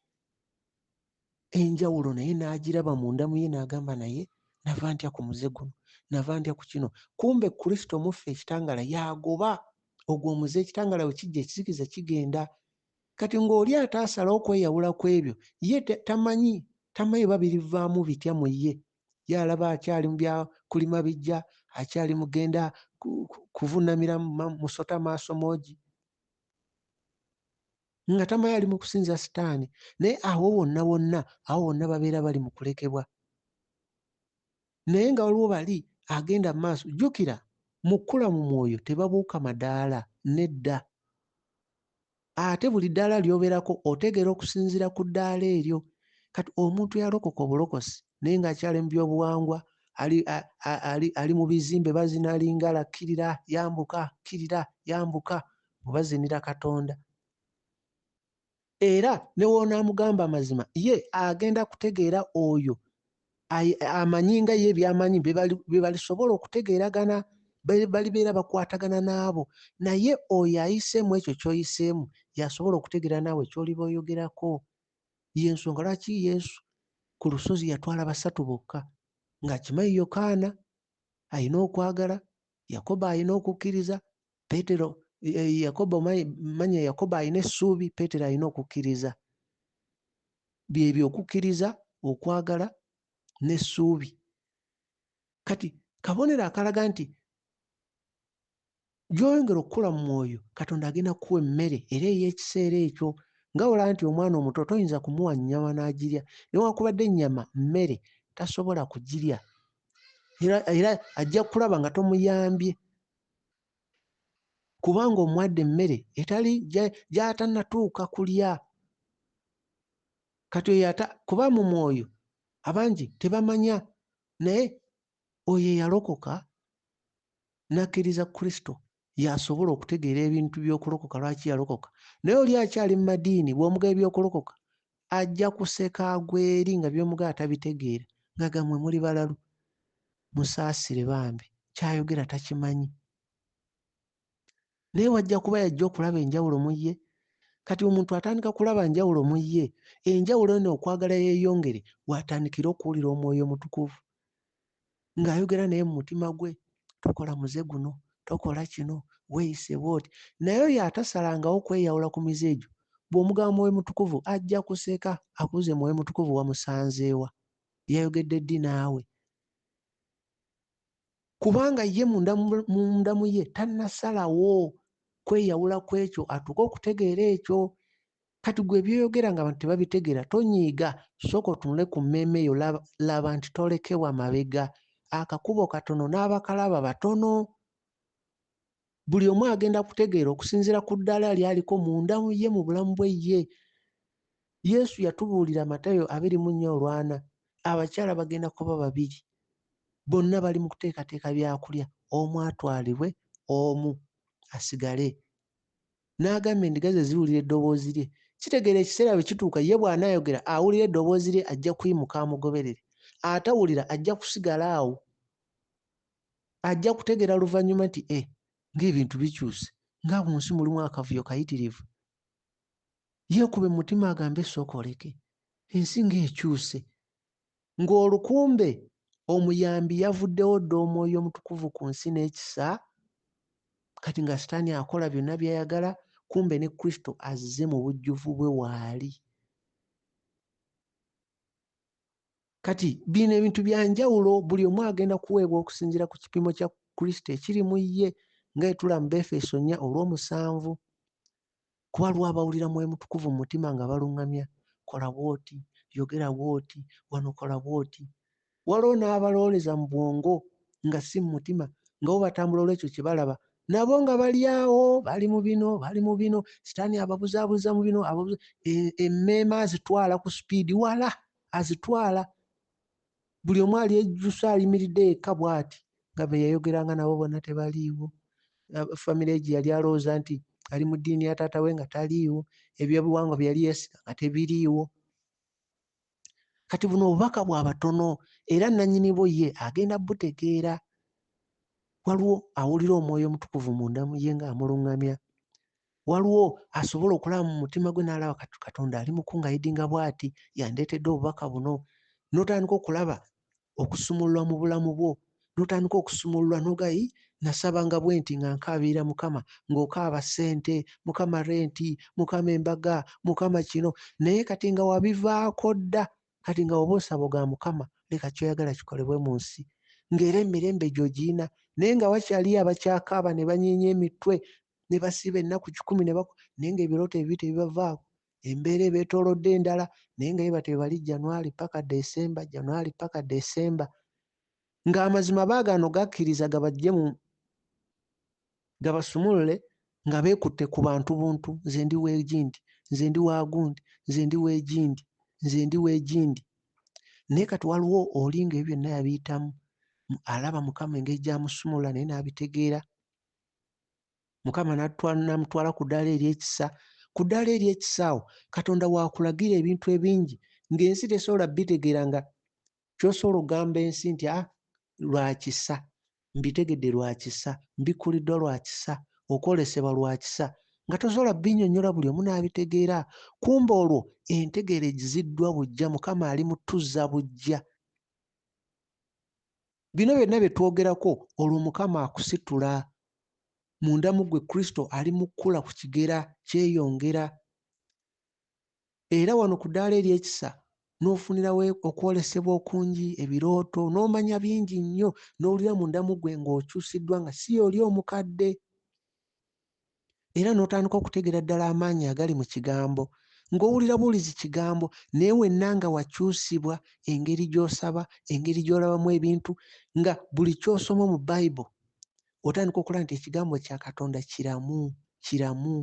Speaker 1: enjawulo naye n'agiraba munda mu ye n'agamba naye nava ntya ku muze guno, nava ntya ku kino. Kumbe Kristo mu ffe ekitangaala y'agoba ogwo omuze, ekitangaala bwe kijja ekizikiza kigenda. Kati ng'oli ate asalawo okweyawula ku ebyo, ye tamanyi Tamanyi oba birivaamu bitya mu ye. Ye alaba akyali mu bya kulima bijja, akyali mugenda kuvunamira musota maaso moogi. Nga tamanyi ali mu kusinza sitaani. Naye awo wonna wonna, awo wonna babeera bali mu kulekebwa. Naye nga waliwo bali agenda mu maaso. Jjukira, mu kkula mu mwoyo tebabuuka madaala, nedda. Ate buli ddaala ly'obeerako otegeera okusinziira ku ddaala eryo. Kati omuntu yalokoka obulokosi naye ng'akyali mu byobuwangwa, ali, ali, ali mu bizimbe bazina lingala, kkirira, yambuka, kkirira, yambuka, mbu bazinira Katonda. Era ne w'onaamugamba amazima, ye agenda kutegeera oyo amanyi nga ye by'amanyi, be balisobola okutegeeragana, balibeera bakwatagana n'abo. Naye oyo ayiseemu ekyo ky'oyiseemu, y'asobola okutegeera naawe ky'oliba oyogerako. Y'ensonga lwaki Yesu ku lusozi yatwala basatu bokka, ng'akimanyi Yokaana alina okwagala, Yakobo alina okukkiriza, Peetero, Yakobo, manya Yakobo alina essuubi, Peetero alina okukkiriza. Byebyo okukkiriza, okwagala n'essuubi. Kati kabonero akalaga nti gy'oyongera okukula mu mwoyo, Katonda agenda kukuwa emmere era ey'ekiseera ekyo. Nga olaba nti omwana omuto toyinza kumuwa nnyama n'agirya, newankubadde ennyama mmere tasobola kugirya, era ajja kulaba nga tomuyambye, kubanga omuwadde emmere etali gy'atannatuuka kulya. Kati oyo ata, kuba mu mwoyo abangi tebamanya, naye oyo eyalokoka n'akkiriza Kristo y'asobola okutegeera ebintu by'okulokoka, lwaki yalokoka. Naye oli akyali mu madiini bw'omugaba eby'okulokoka ajja kuseka agwe eri nga by'omugaba tabitegeera, nga gammwe muli balalu. Musaasire bambi, ky'ayogera takimanyi. Naye wajja kuba yajja okulaba enjawulo mu ye. Kati omuntu atandika kulaba njawulo mu ye, enjawulo eno okwagala yeeyongere, w'atandikira okuwulira Omwoyo Omutukuvu ng'ayogera naye mu mutima gwe, tokola muze guno, tokola kino, weeyise bw'oti. Naye oyo atasalangawo kweyawula ku mize egyo, bw'omugamba Mwoyo Mutukuvu ajja kuseka akubuuze Mwoyo Mutukuvu wamusanze wa? Yayogedde ddi naawe? Kubanga ye munda mu ye tannasalawo kweyawula ku ekyo atuuke okutegeera ekyo. Kati gwe by'oyogera nga abantu tebabitegeera, tonyiiga, sooka otunule ku mmeeme yo, laba nti tolekebwa mabega. Akakubo katono n'abakalaba batono. Buli omu agenda kutegeera okusinziira ku ddaala ly'aliko munda mu ye mu bulamu bwe ye. Yesu yatubuulira Matayo abiri mu nnya olwana, abakyala bagenda kuba babiri, bonna bali mu kuteekateeka byakulya, omu atwalibwe, omu asigale. N'agamba endiga ze ziwulira eddoboozi lye. Kitegeera ekiseera bwe kituuka ye bw'anaayogera awulira eddoboozi lye ajja kuyimuka amugoberere. Atawulira ajja kusigala awo. Ajja kutegeera luvannyuma nti, ng'ebintu bikyuse, nga mu nsi mulimu akavuyo kayitirivu. Yeekube mu mutima agambe sooka oleke, ensi ng'ekyuse. Ng'olukumbe omuyambi yavuddewo dda Omwoyo Omutukuvu ku nsi n'ekisa, kati nga Sitaani akola byonna by'ayagala, kumbe ne Kristo azze mu bujjuvu bwe waali. Kati bino ebintu bya njawulo, buli omu agenda kuweebwa okusinziira ku kipimo kya Kristo ekiri mu ye, nga etula mu Befeso nnya olw'omusanvu. Kuba waliwo abawulira Mwoyo Mutukuvu mu mutima nga baluŋŋamya, kola bw'oti, yogera bw'oti, wano kola bw'oti. Waliwo n'abalowooleza mu bwongo nga si mu mutima, nga bo batambula olw'ekyo kye balaba. Nabo nga bali awo, bali mu bino, bali mu bino, Sitaani ababuzaabuza mu bino, emmeeme azitwala ku sipiidi wala, azitwala. Buli omu ali ejjusa ayimiridde yekka bw'ati, nga be yayogeranga nabo bonna tebaliiwo. Famire gye yali alowooza nti ali mu ddiini ya taata we nga taliiwo, ebyobuwangwa bye yali yeesiga nga tebiriiwo. Kati buno obubaka bwa batono era nnannyini bwo ye agenda butegeera. Waliwo awulira Omwoyo Omutukuvu munda mu ye ng'amuluŋŋamya. Waliwo asobola okulaba mu mutima gwe n'alaba kati Katonda ali mu kungayidinga bw'ati, yandeetedde obubaka buno. N'otandika okulaba okusumululwa mu bulamu bwo, n'otandika okusumululwa n'oga, Yi, nasabanga bwe nti nga nkaabirira Mukama, ng'okaaba ssente, Mukama renti, Mukama embaga, Mukama kino. Naye kati nga wabivaako dda. Kati nga oba osaba ogamba Mukama leka ky'oyagala kikolebwe mu nsi, ng'era emirembe gyo ogirina, naye nga wakyaliyo abakyakaaba ne banyeenya emitwe ne basiiba ennaku 100 naye ng'ebirooto ebibi tebibavaako, embeera ebeetoolodde endala, naye nga ye batyo bwe bali January paka December, January paka December, ng'amazima baagaana ogakkiriza gabaggye mu gabasumulule nga beekutte ku bantu buntu, nze ndi w'egindi, nze ndi wa gundi, nze ndi w'egindi, nze ndi w'egindi. Naye kati waliwo oli ng'ebyo byonna yabiyitamu, alaba Mukama engeri gy'amusumulula naye n'abitegeera. Mukama n'amutwala ku ddaala ery'ekisa. Ku ddaala ery'ekisa awo Katonda waakulagira ebintu ebingi ng'ensi tesobola bitegeera, nga ky'osobola okugamba ensi nti a lwa kisa, mbitegedde lwa kisa, mbikkuliddwa lwa kisa, okwolesebwa lwa kisa, nga tosobola binnyonnyola buli omu n'abitegeera. Kumbe olwo entegeera egiziddwa buggya, Mukama ali mu tuzza buggya. Bino byonna bye twogerako olwo Mukama akusitula. Munda mu ggwe Kristo ali mu kkula ku kigera kyeyongera. Era wano ku ddaala ery'ekisa n'ofunirawo okwolesebwa okungi, ebirooto, n'omanya bingi nnyo, n'owulira munda mu ggwe ng'okyusiddwa nga si y'oli omukadde. Era n'otandika okutegeera ddala amaanyi agali mu kigambo, ng'owulira buwulizi kigambo, naye wenna nga wakyusibwa engeri gy'osaba, engeri gy'olabamu ebintu, nga buli ky'osoma mu Bayibuli otandika okulaba nti ekigambo kya Katonda kiramu, kiramu.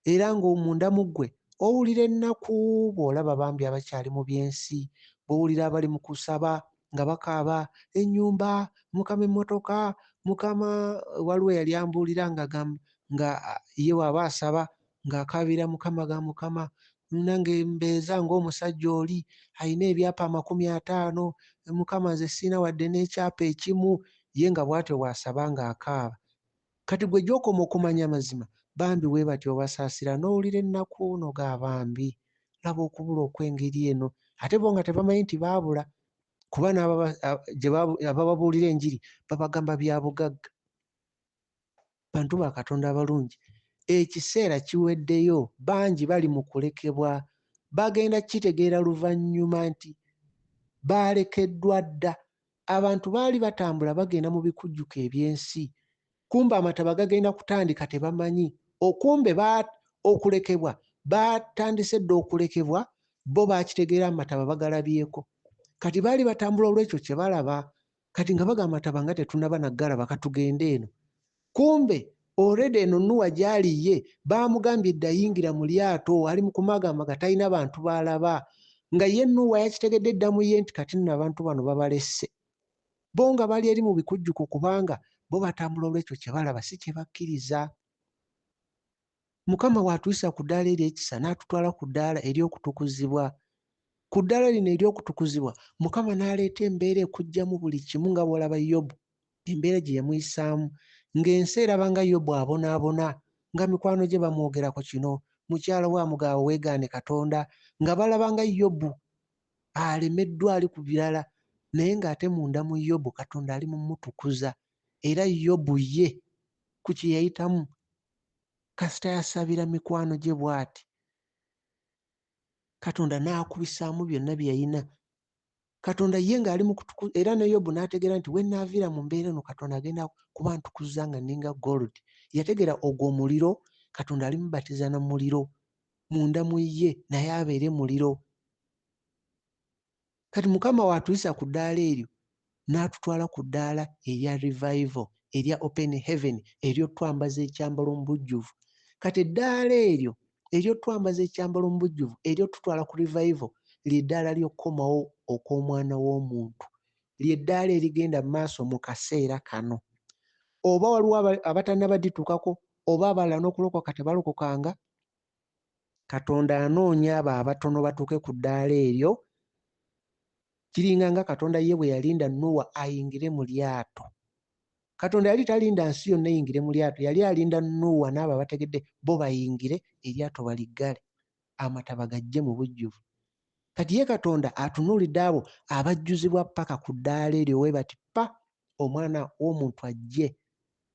Speaker 1: Era ng'omunda mu ggwe owulira ennaku bw'olaba bambi abakyali mu by'ensi, bw'owulira abali mu kusaba nga bakaaba ennyumba, Mukama emmotoka, Mukama. Waliwo eyali ambuulira ng'agamba nga ye bw'aba asaba ng'akaabira Mukama ga Mukama nange mbeeza ng'omusajja oli alina ebyapa 50, Mukama nze sirina wadde n'ekyapa ekimu, ye nga bw'atyo bw'asaba ng'akaaba. Kati gwe gy'okoma okumanya amazima, bambi we batyo obasaasira n'owulira ennaku n'ogamba bambi laba okubula okw'engeri eno. Ate bo nga tebamanyi nti baabula, kuba abababuulira enjiri babagamba bya bugagga. Bantu ba Katonda abalungi, ekiseera kiweddeyo, bangi bali mu kulekebwa, bagenda kitegeera luvannyuma nti baalekeddwa dda. Abantu baali batambula bagenda mu bikujjuko eby'ensi, kumbe amataba gagenda kutandika tebamanyi. Okumbe okulekebwa batandise dda okulekebwa, bo baakitegeera amataba bagalabyeko. Kati baali batambula olw'ekyo kye balaba, kati nga bagamba amataba nga tetunnaba na kugalaba katugende eno. Kumbe already eno Nuwa gy'ali ye baamugambye dda yingira mu lyato, ali mu kumagamaga talina bantu b'alaba. Nga ye Nuwa yakitegedde dda mu ye nti kati nno abantu bano babalese. Bo nga bali eri mu bikujjuko kubanga bo batambula olw'ekyo kye balaba si kye bakkiriza. Mukama bw'atuyisa ku ddaala ery'ekisa n'atutwala ku ddaala ery'okutukuzibwa. Ku ddaala lino ery'okutukuzibwa Mukama n'aleeta embeera ekuggyamu buli kimu nga bw'olaba Yobu embeera gye yamuyisaamu, ng'ensi eraba nga Yobu abonaabona, nga mikwano gye bamwogerako kino, mukyala we amugamba weegaane Katonda, nga balaba nga Yobu alemeddwa ali ku birala, naye ng'ate munda mu Yobu Katonda ali mu mmutukuza. Era Yobu ye ku kye yayitamu kasita yasabira mikwano gye bw'ati, Katonda n'akubisaamu byonna bye yalina. Katonda ye ng'ali mu kutuku, era ne Yobu n'ategeera nti we nnaaviira mu mbeera eno Katonda agenda kuba ntukuza nga nninga gold. Yategeera ogwo omuliro Katonda alimubatiza na muliro munda mu ye naye abeere muliro. Kati Mukama w'atuyisa ku ddaala eryo n'atutwala ku ddaala erya revival, erya open heaven, ery'otwambaza ekyambalo mu bujjuvu. Kati eddaala eryo ery'otwambaza ekyambalo mu bujjuvu, ery'otutwala ku revival, ly'eddaala ly'okukomawo okw'omwana w'omuntu. Ly'eddaala erigenda mu maaso mu kaseera kano. Oba waliwo abatannaba dituukako, oba abalala n'okulokoka tebalokokanga, Katonda anoonya abo abatono batuuke ku ddaala eryo. Kiringa nga Katonda ye bwe yalinda Nuwa ayingire mu lyato. Katonda yali talinda nsi yonna eyingire mu lyato, yali alinda Nuwa n'abo abategedde bo bayingire eryato baliggale, amataba gajje mu bujjuvu. Kati ye Katonda atunuulidde abo abajjuzibwa paka ku ddaala eryo we bati pa omwana w'omuntu ajje,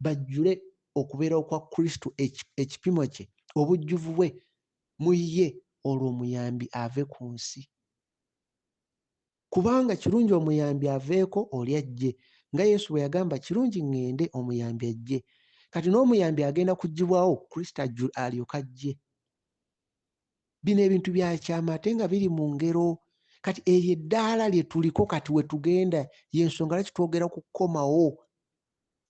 Speaker 1: bajjule okubeera okwa Kristo, ekipimo kye, obujjuvu bwe mu ye, olwo omuyambi ave ku nsi. Kubanga kirungi omuyambi aveeko oli ajje. Nga Yesu bwe yagamba, kirungi ŋŋende omuyambi ajje. Kati n'omuyambi agenda kuggyibwawo, Kristo alyoke ajje. Bino ebintu bya kyama ate nga biri mu ngero. Kati eryo eddaala lye tuliko kati we tugenda, y'ensonga lwaki twogera ku kukomawo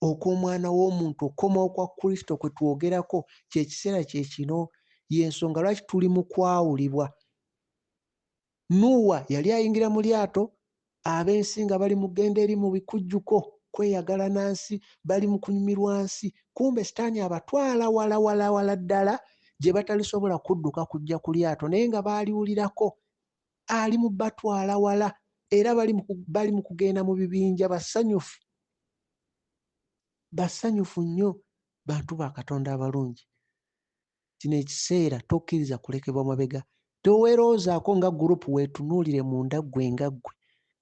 Speaker 1: okw'Omwana w'omuntu, okukomawo kwa Kristo kwe twogerako, kye kiseera kye kino. Y'ensonga lwaki tuli mu kwawulibwa. Nuuwa yali ayingira mu lyato, ab'ensi nga bali mu kugenda eri mu bikujjuko, kweyagala na nsi, bali mu kunyumirwa nsi. Kumbe Sitaani abatwala wala wala wala ddala gye batalisobola kudduka kujja ku lyato, naye nga baaliwulirako. Ali mu batwala wala, era bali mu kugenda mu bibinja, basanyufu. Basanyufu nnyo, bantu ba Katonda abalungi. Kino ekiseera tokkiriza kulekebwa mabega. Toweroozaako nga gurupu, weetunuulire munda ggwe nga ggwe.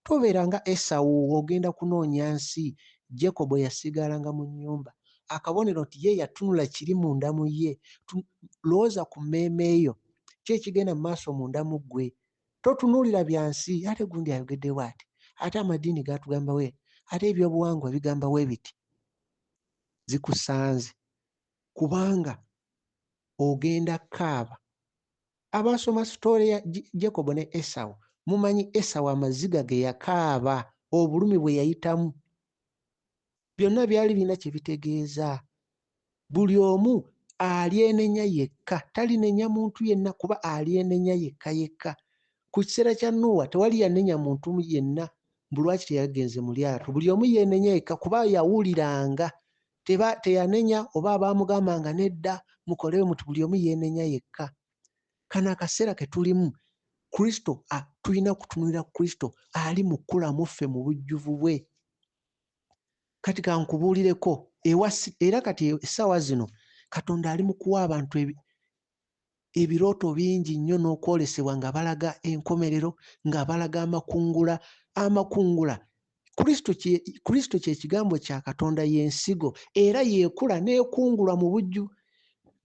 Speaker 1: Tobeera nga Esawu, ogenda kunoonya nsi. Jacob yasigalanga mu nnyumba. Akabonero nti ye yatunula kiri munda mu ye. Lowooza ku mmeeme yo. Ki ekigenda mu maaso munda mu ggwe? Totunuulira bya nsi. Ate gundi ayogeddewo ati. Ate amadiini gaatugamba we. Ate ebyobuwangwa bigamba we biti. Zikusanze. Kubanga ogenda kaaba. Abaasoma sitole ya Jacob ne Esau, mumanyi Esau amaziga ge yakaaba, obulumi bwe yayitamu. Byonna byali birina kye bitegeeza. Buli omu alyenenya yekka, talinenya muntu yenna kuba alyenenya yekka yekka. Ku kiseera kya Nuuwa tewali yanenya muntu yenna mbu lwaki teyagenze mu lyato. Buli omu yeenenya yekka kuba yawuliranga. Teyanenya oba abaamugambanga nedda mukole muti, buli omu yeenenya yekka. Kano akaseera ke tulimu, Kristo, tulina kutunuulira Kristo ali mu kkula mu ffe mu bujjuvu bwe. Kati kankubuulireko, era kati essaawa zino Katonda ali mu kuwa abantu ebirooto bingi nnyo n'okwolesebwa nga balaga enkomerero, nga balaga amakungula. Amakungula, Kristo kye kigambo kya Katonda, y'ensigo, era yeekula n'ekungulwa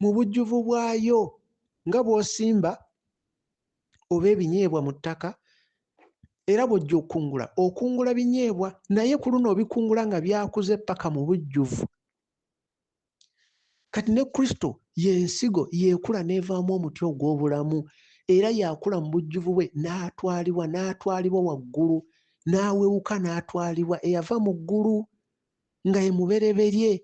Speaker 1: mu bujjuvu bwayo. Nga bw'osimba oba ebinyeebwa mu ttaka, era bw'ojja okukungula, okungula binyeebwa, naye ku luno obikungula nga byakuze ppaka mu bujjuvu. Kati ne Kristo y'ensigo yeekula n'evaamu omuti ogw'obulamu, era yakula mu bujjuvu bwe n'atwalibwa waggulu, n'awewuka n'atwalibwa, eyava mu ggulu nga ye mubereberye.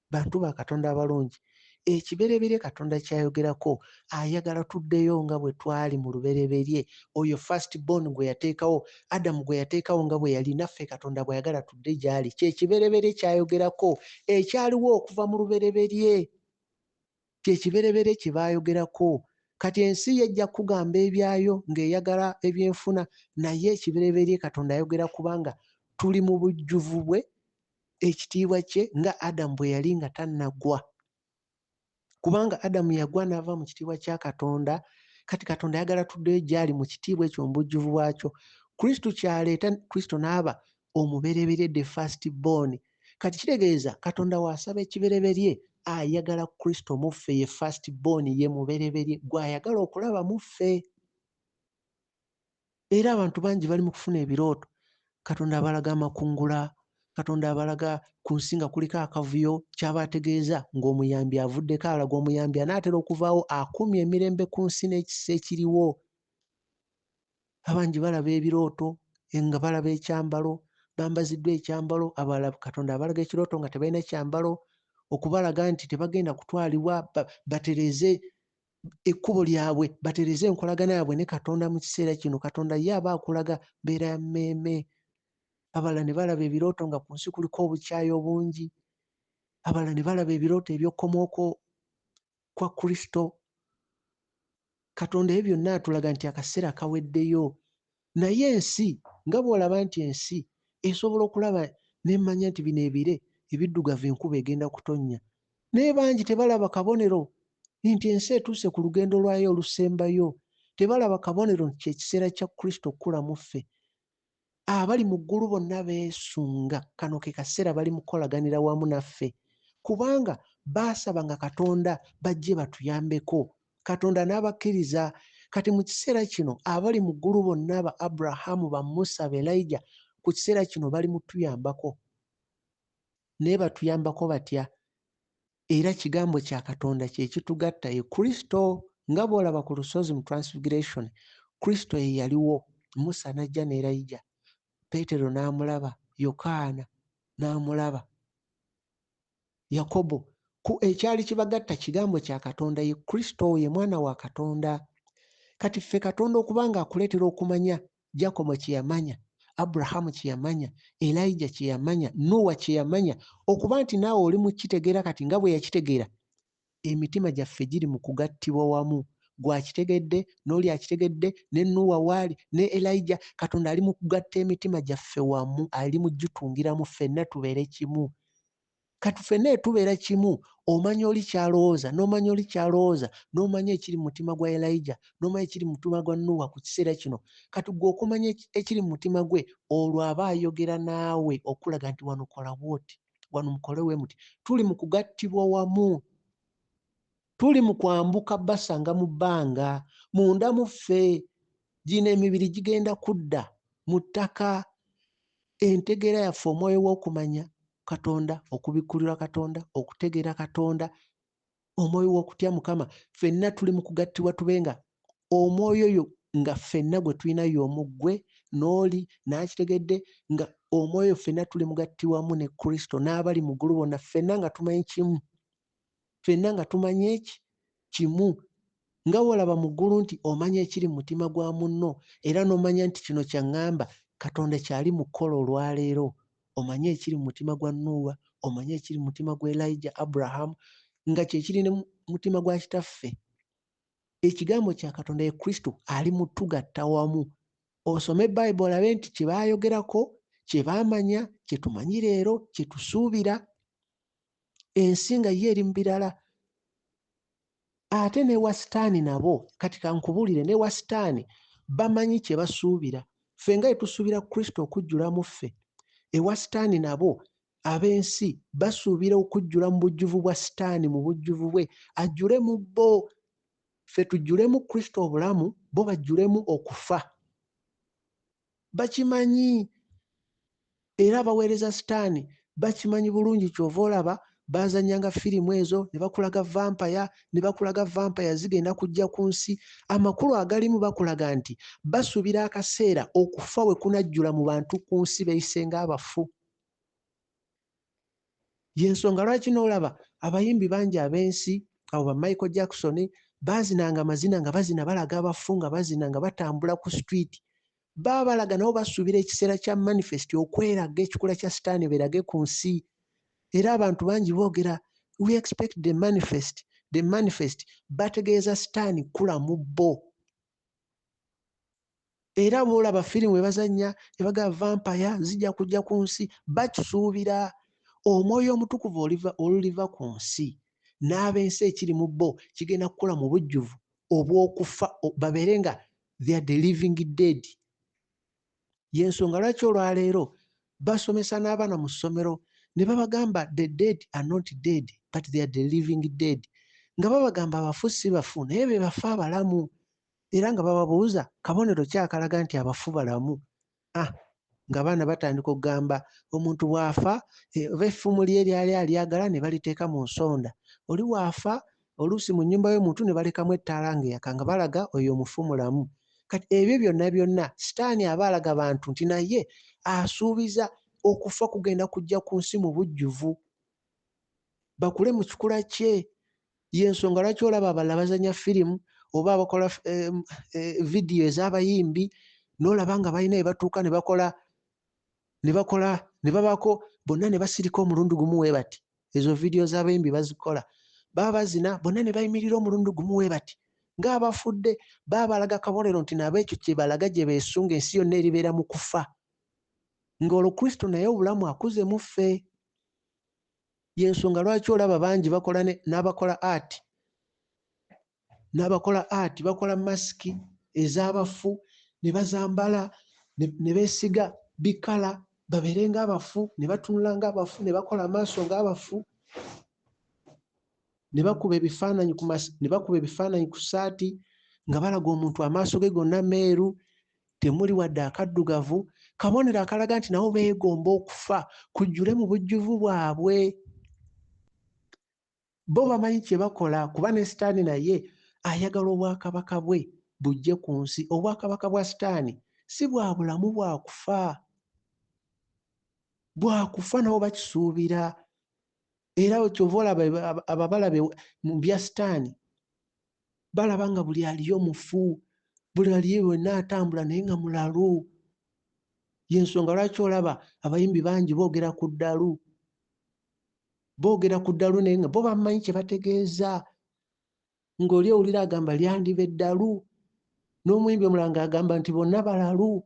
Speaker 1: Bantu ba Katonda abalungi, ekibereberye Katonda ky'ayogerako, ayagala tuddeyo nga bwe twali mu lubereberye. Oyo first born gwe yateekawo, Adamu gwe yateekawo nga bwe yali, naffe Katonda bw'ayagala tudde gy'ali. Kye kibereberye ky'ayogerako, ekyaliwo okuva mu lubereberye. Kye kibereberye kye baayogerako. Kati ensi ye ejja kukugamba ebyayo ng'eyagala ebyenfuna, naye ekibereberye Katonda ayogera kubanga tuli mu bujjuvu bwe, ekitiibwa kye, nga Adamu bwe yali nga tannagwa. Kubanga Adamu yagwa n'ava mu kitiibwa kya Katonda, kati Katonda ayagala tuddeyo gy'ali mu kitiibwa ekyo mu bujjuvu bwakyo. Kristo ky'aleeta, Kristo n'aba omubereberye, the first born. Kati kitegeeza Katonda w'asaba ekibereberye, ayagala Kristo mu ffe, ye first born, ye mubereberye gw'ayagala okulaba mu ffe. Era abantu bangi bali mu kufuna ebirooto. Katonda abalaga amakungula, Katonda abalaga ku nsi nga kuliko akavuyo, ky'aba ategeeza ng'omuyambi avuddeko, alaga omuyambi anaatera okuvaawo akumye emirembe ku nsi n'ekisa ekiriwo. Abangi balaba ebirooto nga balaba ekyambalo, bambaziddwa ekyambalo, abalala Katonda abalaga ekirooto nga tebalina kyambalo, okubalaga nti tebagenda kutwalibwa, batereeze ekkubo lyabwe, batereeze enkolagana yaabwe ne Katonda mu kiseera kino. Katonda ye aba akulaga mbeera ya mmeeme. Abalala ne balaba ebirooto nga ku nsi kuliko obukyayi obungi. Abalala ne balaba ebirooto eby'okukomawo kwa Kristo. Katonda ebyo byonna atulaga nti akaseera kaweddeyo. Naye ensi, nga bw'olaba nti ensi esobola okulaba n'emanya nti bino ebire ebiddugavu enkuba egenda kutonnya. Naye bangi tebalaba kabonero nti ensi etuuse ku lugendo lwayo olusembayo. Tebalaba kabonero nti kye kiseera kya Kristo okukula mu ffe. Abali mu ggulu bonna beesunga, kano ke kaseera bali mu kukolaganira wamu naffe. Kubanga baasabanga Katonda bajje batuyambeko. Katonda n'abakkiriza. Kati mu kiseera kino abali mu ggulu bonna, ba Aburahamu, ba Musa, ba Elijah, ku kiseera kino bali mu tuyambako. Naye batuyambako batya? Era kigambo kya Katonda kye kitugatta, ye Kristo. Nga bw'olaba ku lusozi mu Transfiguration, Kristo ye yaliwo, Musa n'ajja ne Elijah, Peetero n'amulaba, Yokaana n'amulaba, Yakobo. Ku ekyali kibagatta kigambo kya Katonda, ye Kristo, ye Mwana wa Katonda. Kati ffe Katonda okuba ng'akuleetera okumanya Jakobo kye yamanya, Aburahamu kye yamanya, Elijah kye yamanya, Nuuwa kye yamanya, okuba nti naawe oli mu kukitegeera kati nga bwe yakitegeera, emitima gyaffe giri mu kugattibwa wamu. Gw'akitegedde, n'oli akitegedde, ne Nuuwa waali, ne Elijah. Katonda ali mu kugatta emitima gyaffe wamu, ali mu gitungiramu ffenna tubeere kimu. Kati ffenna tubeera kimu, omanya oli ky'alowooza, n'omanya oli ky'alowooza, n'omanya ekiri mu mutima gwa Elijah, n'omanya ekiri mu mutima gwa Nuuwa ku kiseera kino. Kati ggwe okumanya ekiri mu mutima gwe, olwo aba ayogera naawe okulaga nti wano kola bw'oti, wano mukole we muti. Tuli mu kugattibwa wamu. Tuli mu kwambuka basanga mu bbanga, munda mu ffe. Gino emibiri gigenda kudda mu ttaka. Entegeera yaffe, omwoyo w'okumanya Katonda, okubikkulirwa Katonda, okutegeera Katonda, omwoyo w'okutya Mukama, ffenna tuli mu kugattibwa tube nga omwoyo oyo nga ffenna gwe tulina y'omu, ggwe n'oli n'akitegedde nga omwoyo ffenna tuli mugattibwamu ne Kristo n'abali mu ggulu bonna, ffenna nga tumanyi kimu, ffenna nga tumanyi eki kimu. Nga bw'olaba mu ggulu nti omanya ekiri mu mutima gwa munno era n'omanya nti kino kyaŋŋamba Katonda kyali mu kukola olwaleero. Omanye ekiri mu mutima gwa Nuuwa, omanye ekiri mu mutima gwa Elijah, Abraham, nga kye kiri ne mu mutima gwa Kitaffe. Ekigambo kya Katonda ye Kristo ali mu tugatta wamu. Osome Bayibuli olabe nti kye baayogerako, kye baamanya, kye tumanyi leero, kye tusuubira. Ensi nga yo eri mu birala. Ate n'ewa Sitaani nabo, kati ka nkubuulire, n'ewa Sitaani bamanyi kye basuubira. Ffe nga bwe tusuubira Kristo okujjula mu ffe, ewa Sitaani nabo ab'ensi basuubira okujjula mu bujjuvu bwa Sitaani, mu bujjuvu bwe, ajjule mu bo. Ffe tujjulemu Kristo obulamu, bo bajjulemu okufa. Bakimanyi. Era abaweereza Sitaani bakimanyi bulungi, ky'ova olaba baazannyanga firimu ezo ne bakulaga vampaya, ne bakulaga vampaya zigenda kujja ku nsi. Amakulu agalimu bakulaga nti basuubira akaseera okufa we kunajjula mu bantu ku nsi beeyise ng'abafu. Y'ensonga lwaki n'olaba abayimbi bangi ab'ensi, abo ba Michael Jackson, baazinanga amazina nga bazina balaga abafu nga bazina nga batambula ku street. Baabalaga nabo basuubira ekiseera kya manifest okweraga ekikula kya Sitaani beerage ku nsi. Era abantu bangi boogera we expect the manifest, the manifest, bategeeza Sitaani kula mu bo. Era bw'olaba firimu ebazannya ebagamba vampaya zijja kujja ku nsi, bakisuubira. Omwoyo Omutukuvu oluliva ku nsi n'ab'ensi ekiri mu bo kigenda kukula mu bujjuvu obw'okufa, babeere nga they are the living dead. Y'ensonga lwaki olwaleero basomesa n'abaana mu ssomero ne babagamba the dead are not dead but they are the living dead, nga babagamba abafu si bafu naye be bafu abalamu. Era nga bababuuza kabonero ki akalaga nti abafu balamu. Ng'abaana batandika okugamba omuntu bw'afa oba effumu lye lyali alyagala ne baliteeka mu nsonda, oli bw'afa oluusi mu nnyumba y'omuntu ne balekamu ettaala ng'eyaka nga balaga oyo omufu mulamu. Kati ebyo byonna byonna Sitaani aba alaga bantu nti naye asuubiza okufa kugenda kujja ku nsi mu bujjuvu, bakule mu kikula kye. Y'ensonga lwaki olaba abalala bazannya firimu oba abakola vidiyo ez'abayimbi, n'olaba nga balina we batuuka ne bakola ne bakola ne babaako bonna ne basirika omulundi gumu we bati. Ezo vidiyo z'abayimbi bazikola, baba bazina bonna ne bayimirira omulundi gumu we bati ng'abafudde. Baba balaga kabonero nti nabo ekyo kye balaga gye beesunga, ensi yonna eribeera mu kufa, ng'olwo Kristo naye obulamu akuze mu ffe. Y'ensonga lwaki olaba bangi bakola n'abakola art, n'abakola art bakola masiki ez'abafu ne bazambala ne beesiga bikala babeere ng'abafu, ne batunula ng'abafu, ne bakola amaaso ng'abafu, ne bakuba ebifaananyi ku ne bakuba ebifaananyi ku ssaati Nga balaga omuntu amaaso ge gonna meeru, temuli wadde akaddugavu, kabonero akalaga nti nabo beegomba okufa kujjule mu bujjuvu bwabwe. Bo bamanyi kye bakola kuba ne Sitaani naye ayagala obwakabaka bwe bujje ku nsi. Obwakabaka bwa Sitaani si bwa bulamu bwa kufa. Bwa kufa nabo bakisuubira. Era ky'ova olaba ababalabe mu bya Sitaani balaba nga buli aliyo mufu, buli aliyo yenna atambula naye nga mulalu. Y'ensonga lwaki olaba abayimbi bangi boogera ku ddalu. Boogera ku ddalu naye nga bo bamanyi kye bategeeza. Ng'oli owulira agamba lyandiba eddalu, n'omuyimbi omulala ng'agamba nti bonna balalu,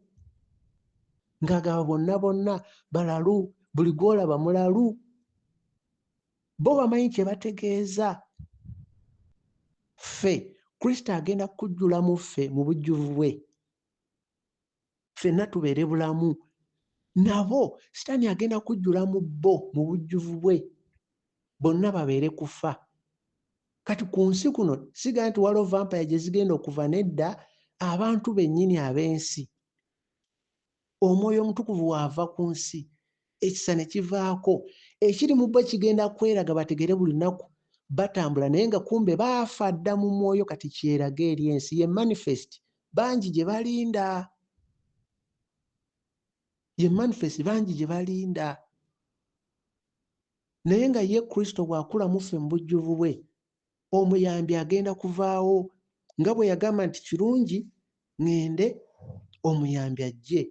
Speaker 1: ng'agamba bonna bonna balalu, buli gw'olaba mulalu. Bo bamanyi kye bategeeza. Ffe Kristo agenda kujjula mu ffe mu bujjuvu bwe, ffenna tubeere bulamu. Nabo Sitaani agenda kujjula mu bo mu bujjuvu bwe, bonna babeere kufa. Kati ku nsi kuno siga nti waliwo vampire gye zigenda okuva, nedda, abantu bennyini ab'ensi. Omwoyo Omutukuvu w'ava ku nsi, ekisa ne kivaako, ekiri mu bo kigenda kweraga bategere buli lunaku batambula naye nga kumbe baafa dda mu mwoyo kati kyeraga eri ensi. Ye manifest bangi gye balinda. Ye manifest bangi gye balinda. Naye nga ye Kristo bw'akula mu ffe mu bujjuvu bwe, omuyambi agenda kuvaawo nga bwe yagamba nti kirungi ŋŋende omuyambi ajje.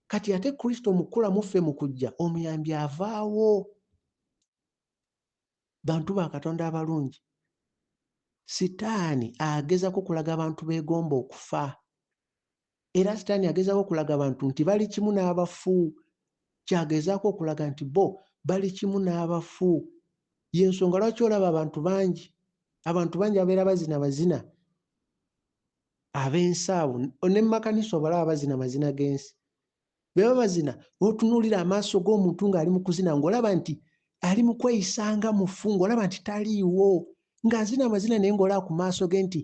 Speaker 1: Kati ate Kristo mu kukula mu ffe mu kujja, omuyambi avaawo. Bantu ba Katonda abalungi, Sitaani agezaako kulaga abantu beegomba okufa. Era Sitaani agezaako okulaga abantu nti bali kimu n'abafu. Ky'agezaako okulaga nti bo bali kimu n'abafu. Y'ensonga lwaki olaba abantu bangi, abantu bangi ababeera bazina mazina ab'ensi abo, ne mu makanisa obalaba bazina mazina g'ensi. Bwe baba bazina, n'otunuulira amaaso g'omuntu ng'ali mu kuzina ng'olaba nti ali mu kweyisa nga mufu, ng'olaba nti taliiwo, ng'azina amazina naye ng'olaba ku maaso ge nti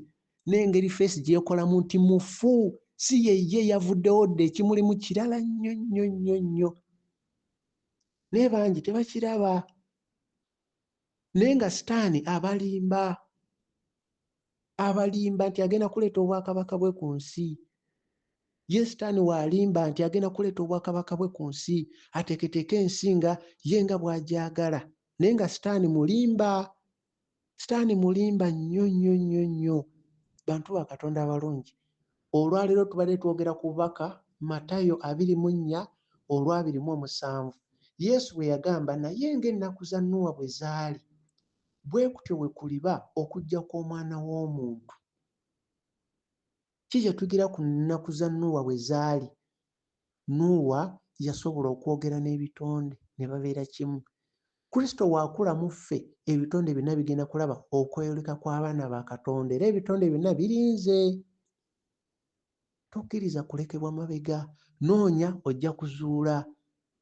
Speaker 1: n'engeri feesi gy'ekolamu nti mufu, si ye ye yavuddewo dda, ekimulimu kirala nnyo nnyo nnyo nnyo. Naye bangi tebakiraba. Naye nga Sitaani abalimba, abalimba nti agenda kuleeta obwakabaka bwe ku nsi. Ye Sitaani w'alimba nti agenda kuleeta obwakabaka bwe ku nsi, ateeketeeke ensi nga ye nga bw'agyagala. Naye nga Sitaani mulimba. Sitaani mulimba nnyo nnyo nnyo nnyo. Bantu ba Katonda abalungi, olwaleero tubadde twogera ku bubaka Matayo 24 olwa 27. Yesu bwe yagamba, naye ng'ennaku za Nuwa bwe zaali, bwe kutyo bwe kuliba okujja kw'Omwana w'Omuntu. Ki kye tuyigira ku nnaku za Nuwa bwe zaali? Nuuwa yasobola okwogera n'ebitonde ne babeera kimu. Kristo bw'akula mu ffe, ebitonde byonna bigenda kulaba okweyoleka kw'abaana ba Katonda era ebitonde byonna birinze. Tokkiriza kulekebwa mabega. Noonya ojja kuzuula.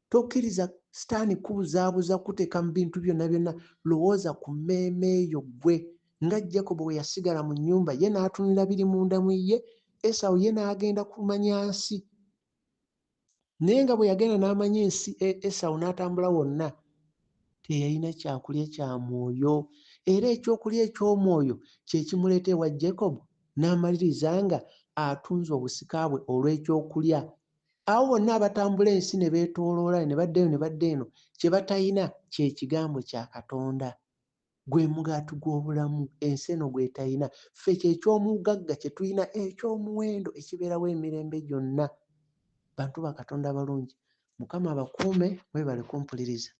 Speaker 1: Tokkiriza Sitaani kukubuzaabuza kukuteeka mu bintu byonna byonna. Lowooza ku mmeeme yo ggwe. Nga Jakobo bwe yasigala mu nnyumba ye n'atunula biri munda mu ye, Esawu ye n'agenda kumanya nsi. Naye nga bwe yagenda n'amanya ensi, Esawu n'atambula wonna, teyalina kyakulya kya mwoyo. Era ekyokulya eky'omwoyo kye kimuleeta ewa Jacob n'amaliriza nga atunze obusika bwe olw'ekyokulya. Abo bonna abatambula ensi ne beetooloola ne badda eno ne badda eno, kye batalina kye kigambo kya Katonda. Gwe mugaati gw'obulamu ensi eno gw'etalina. Ffe kye ky'omugagga kye tulina eky'omuwendo ekibeerawo emirembe gyonna. Bantu ba Katonda abalungi, Mukama abakuume, mwebale kumpuliriza.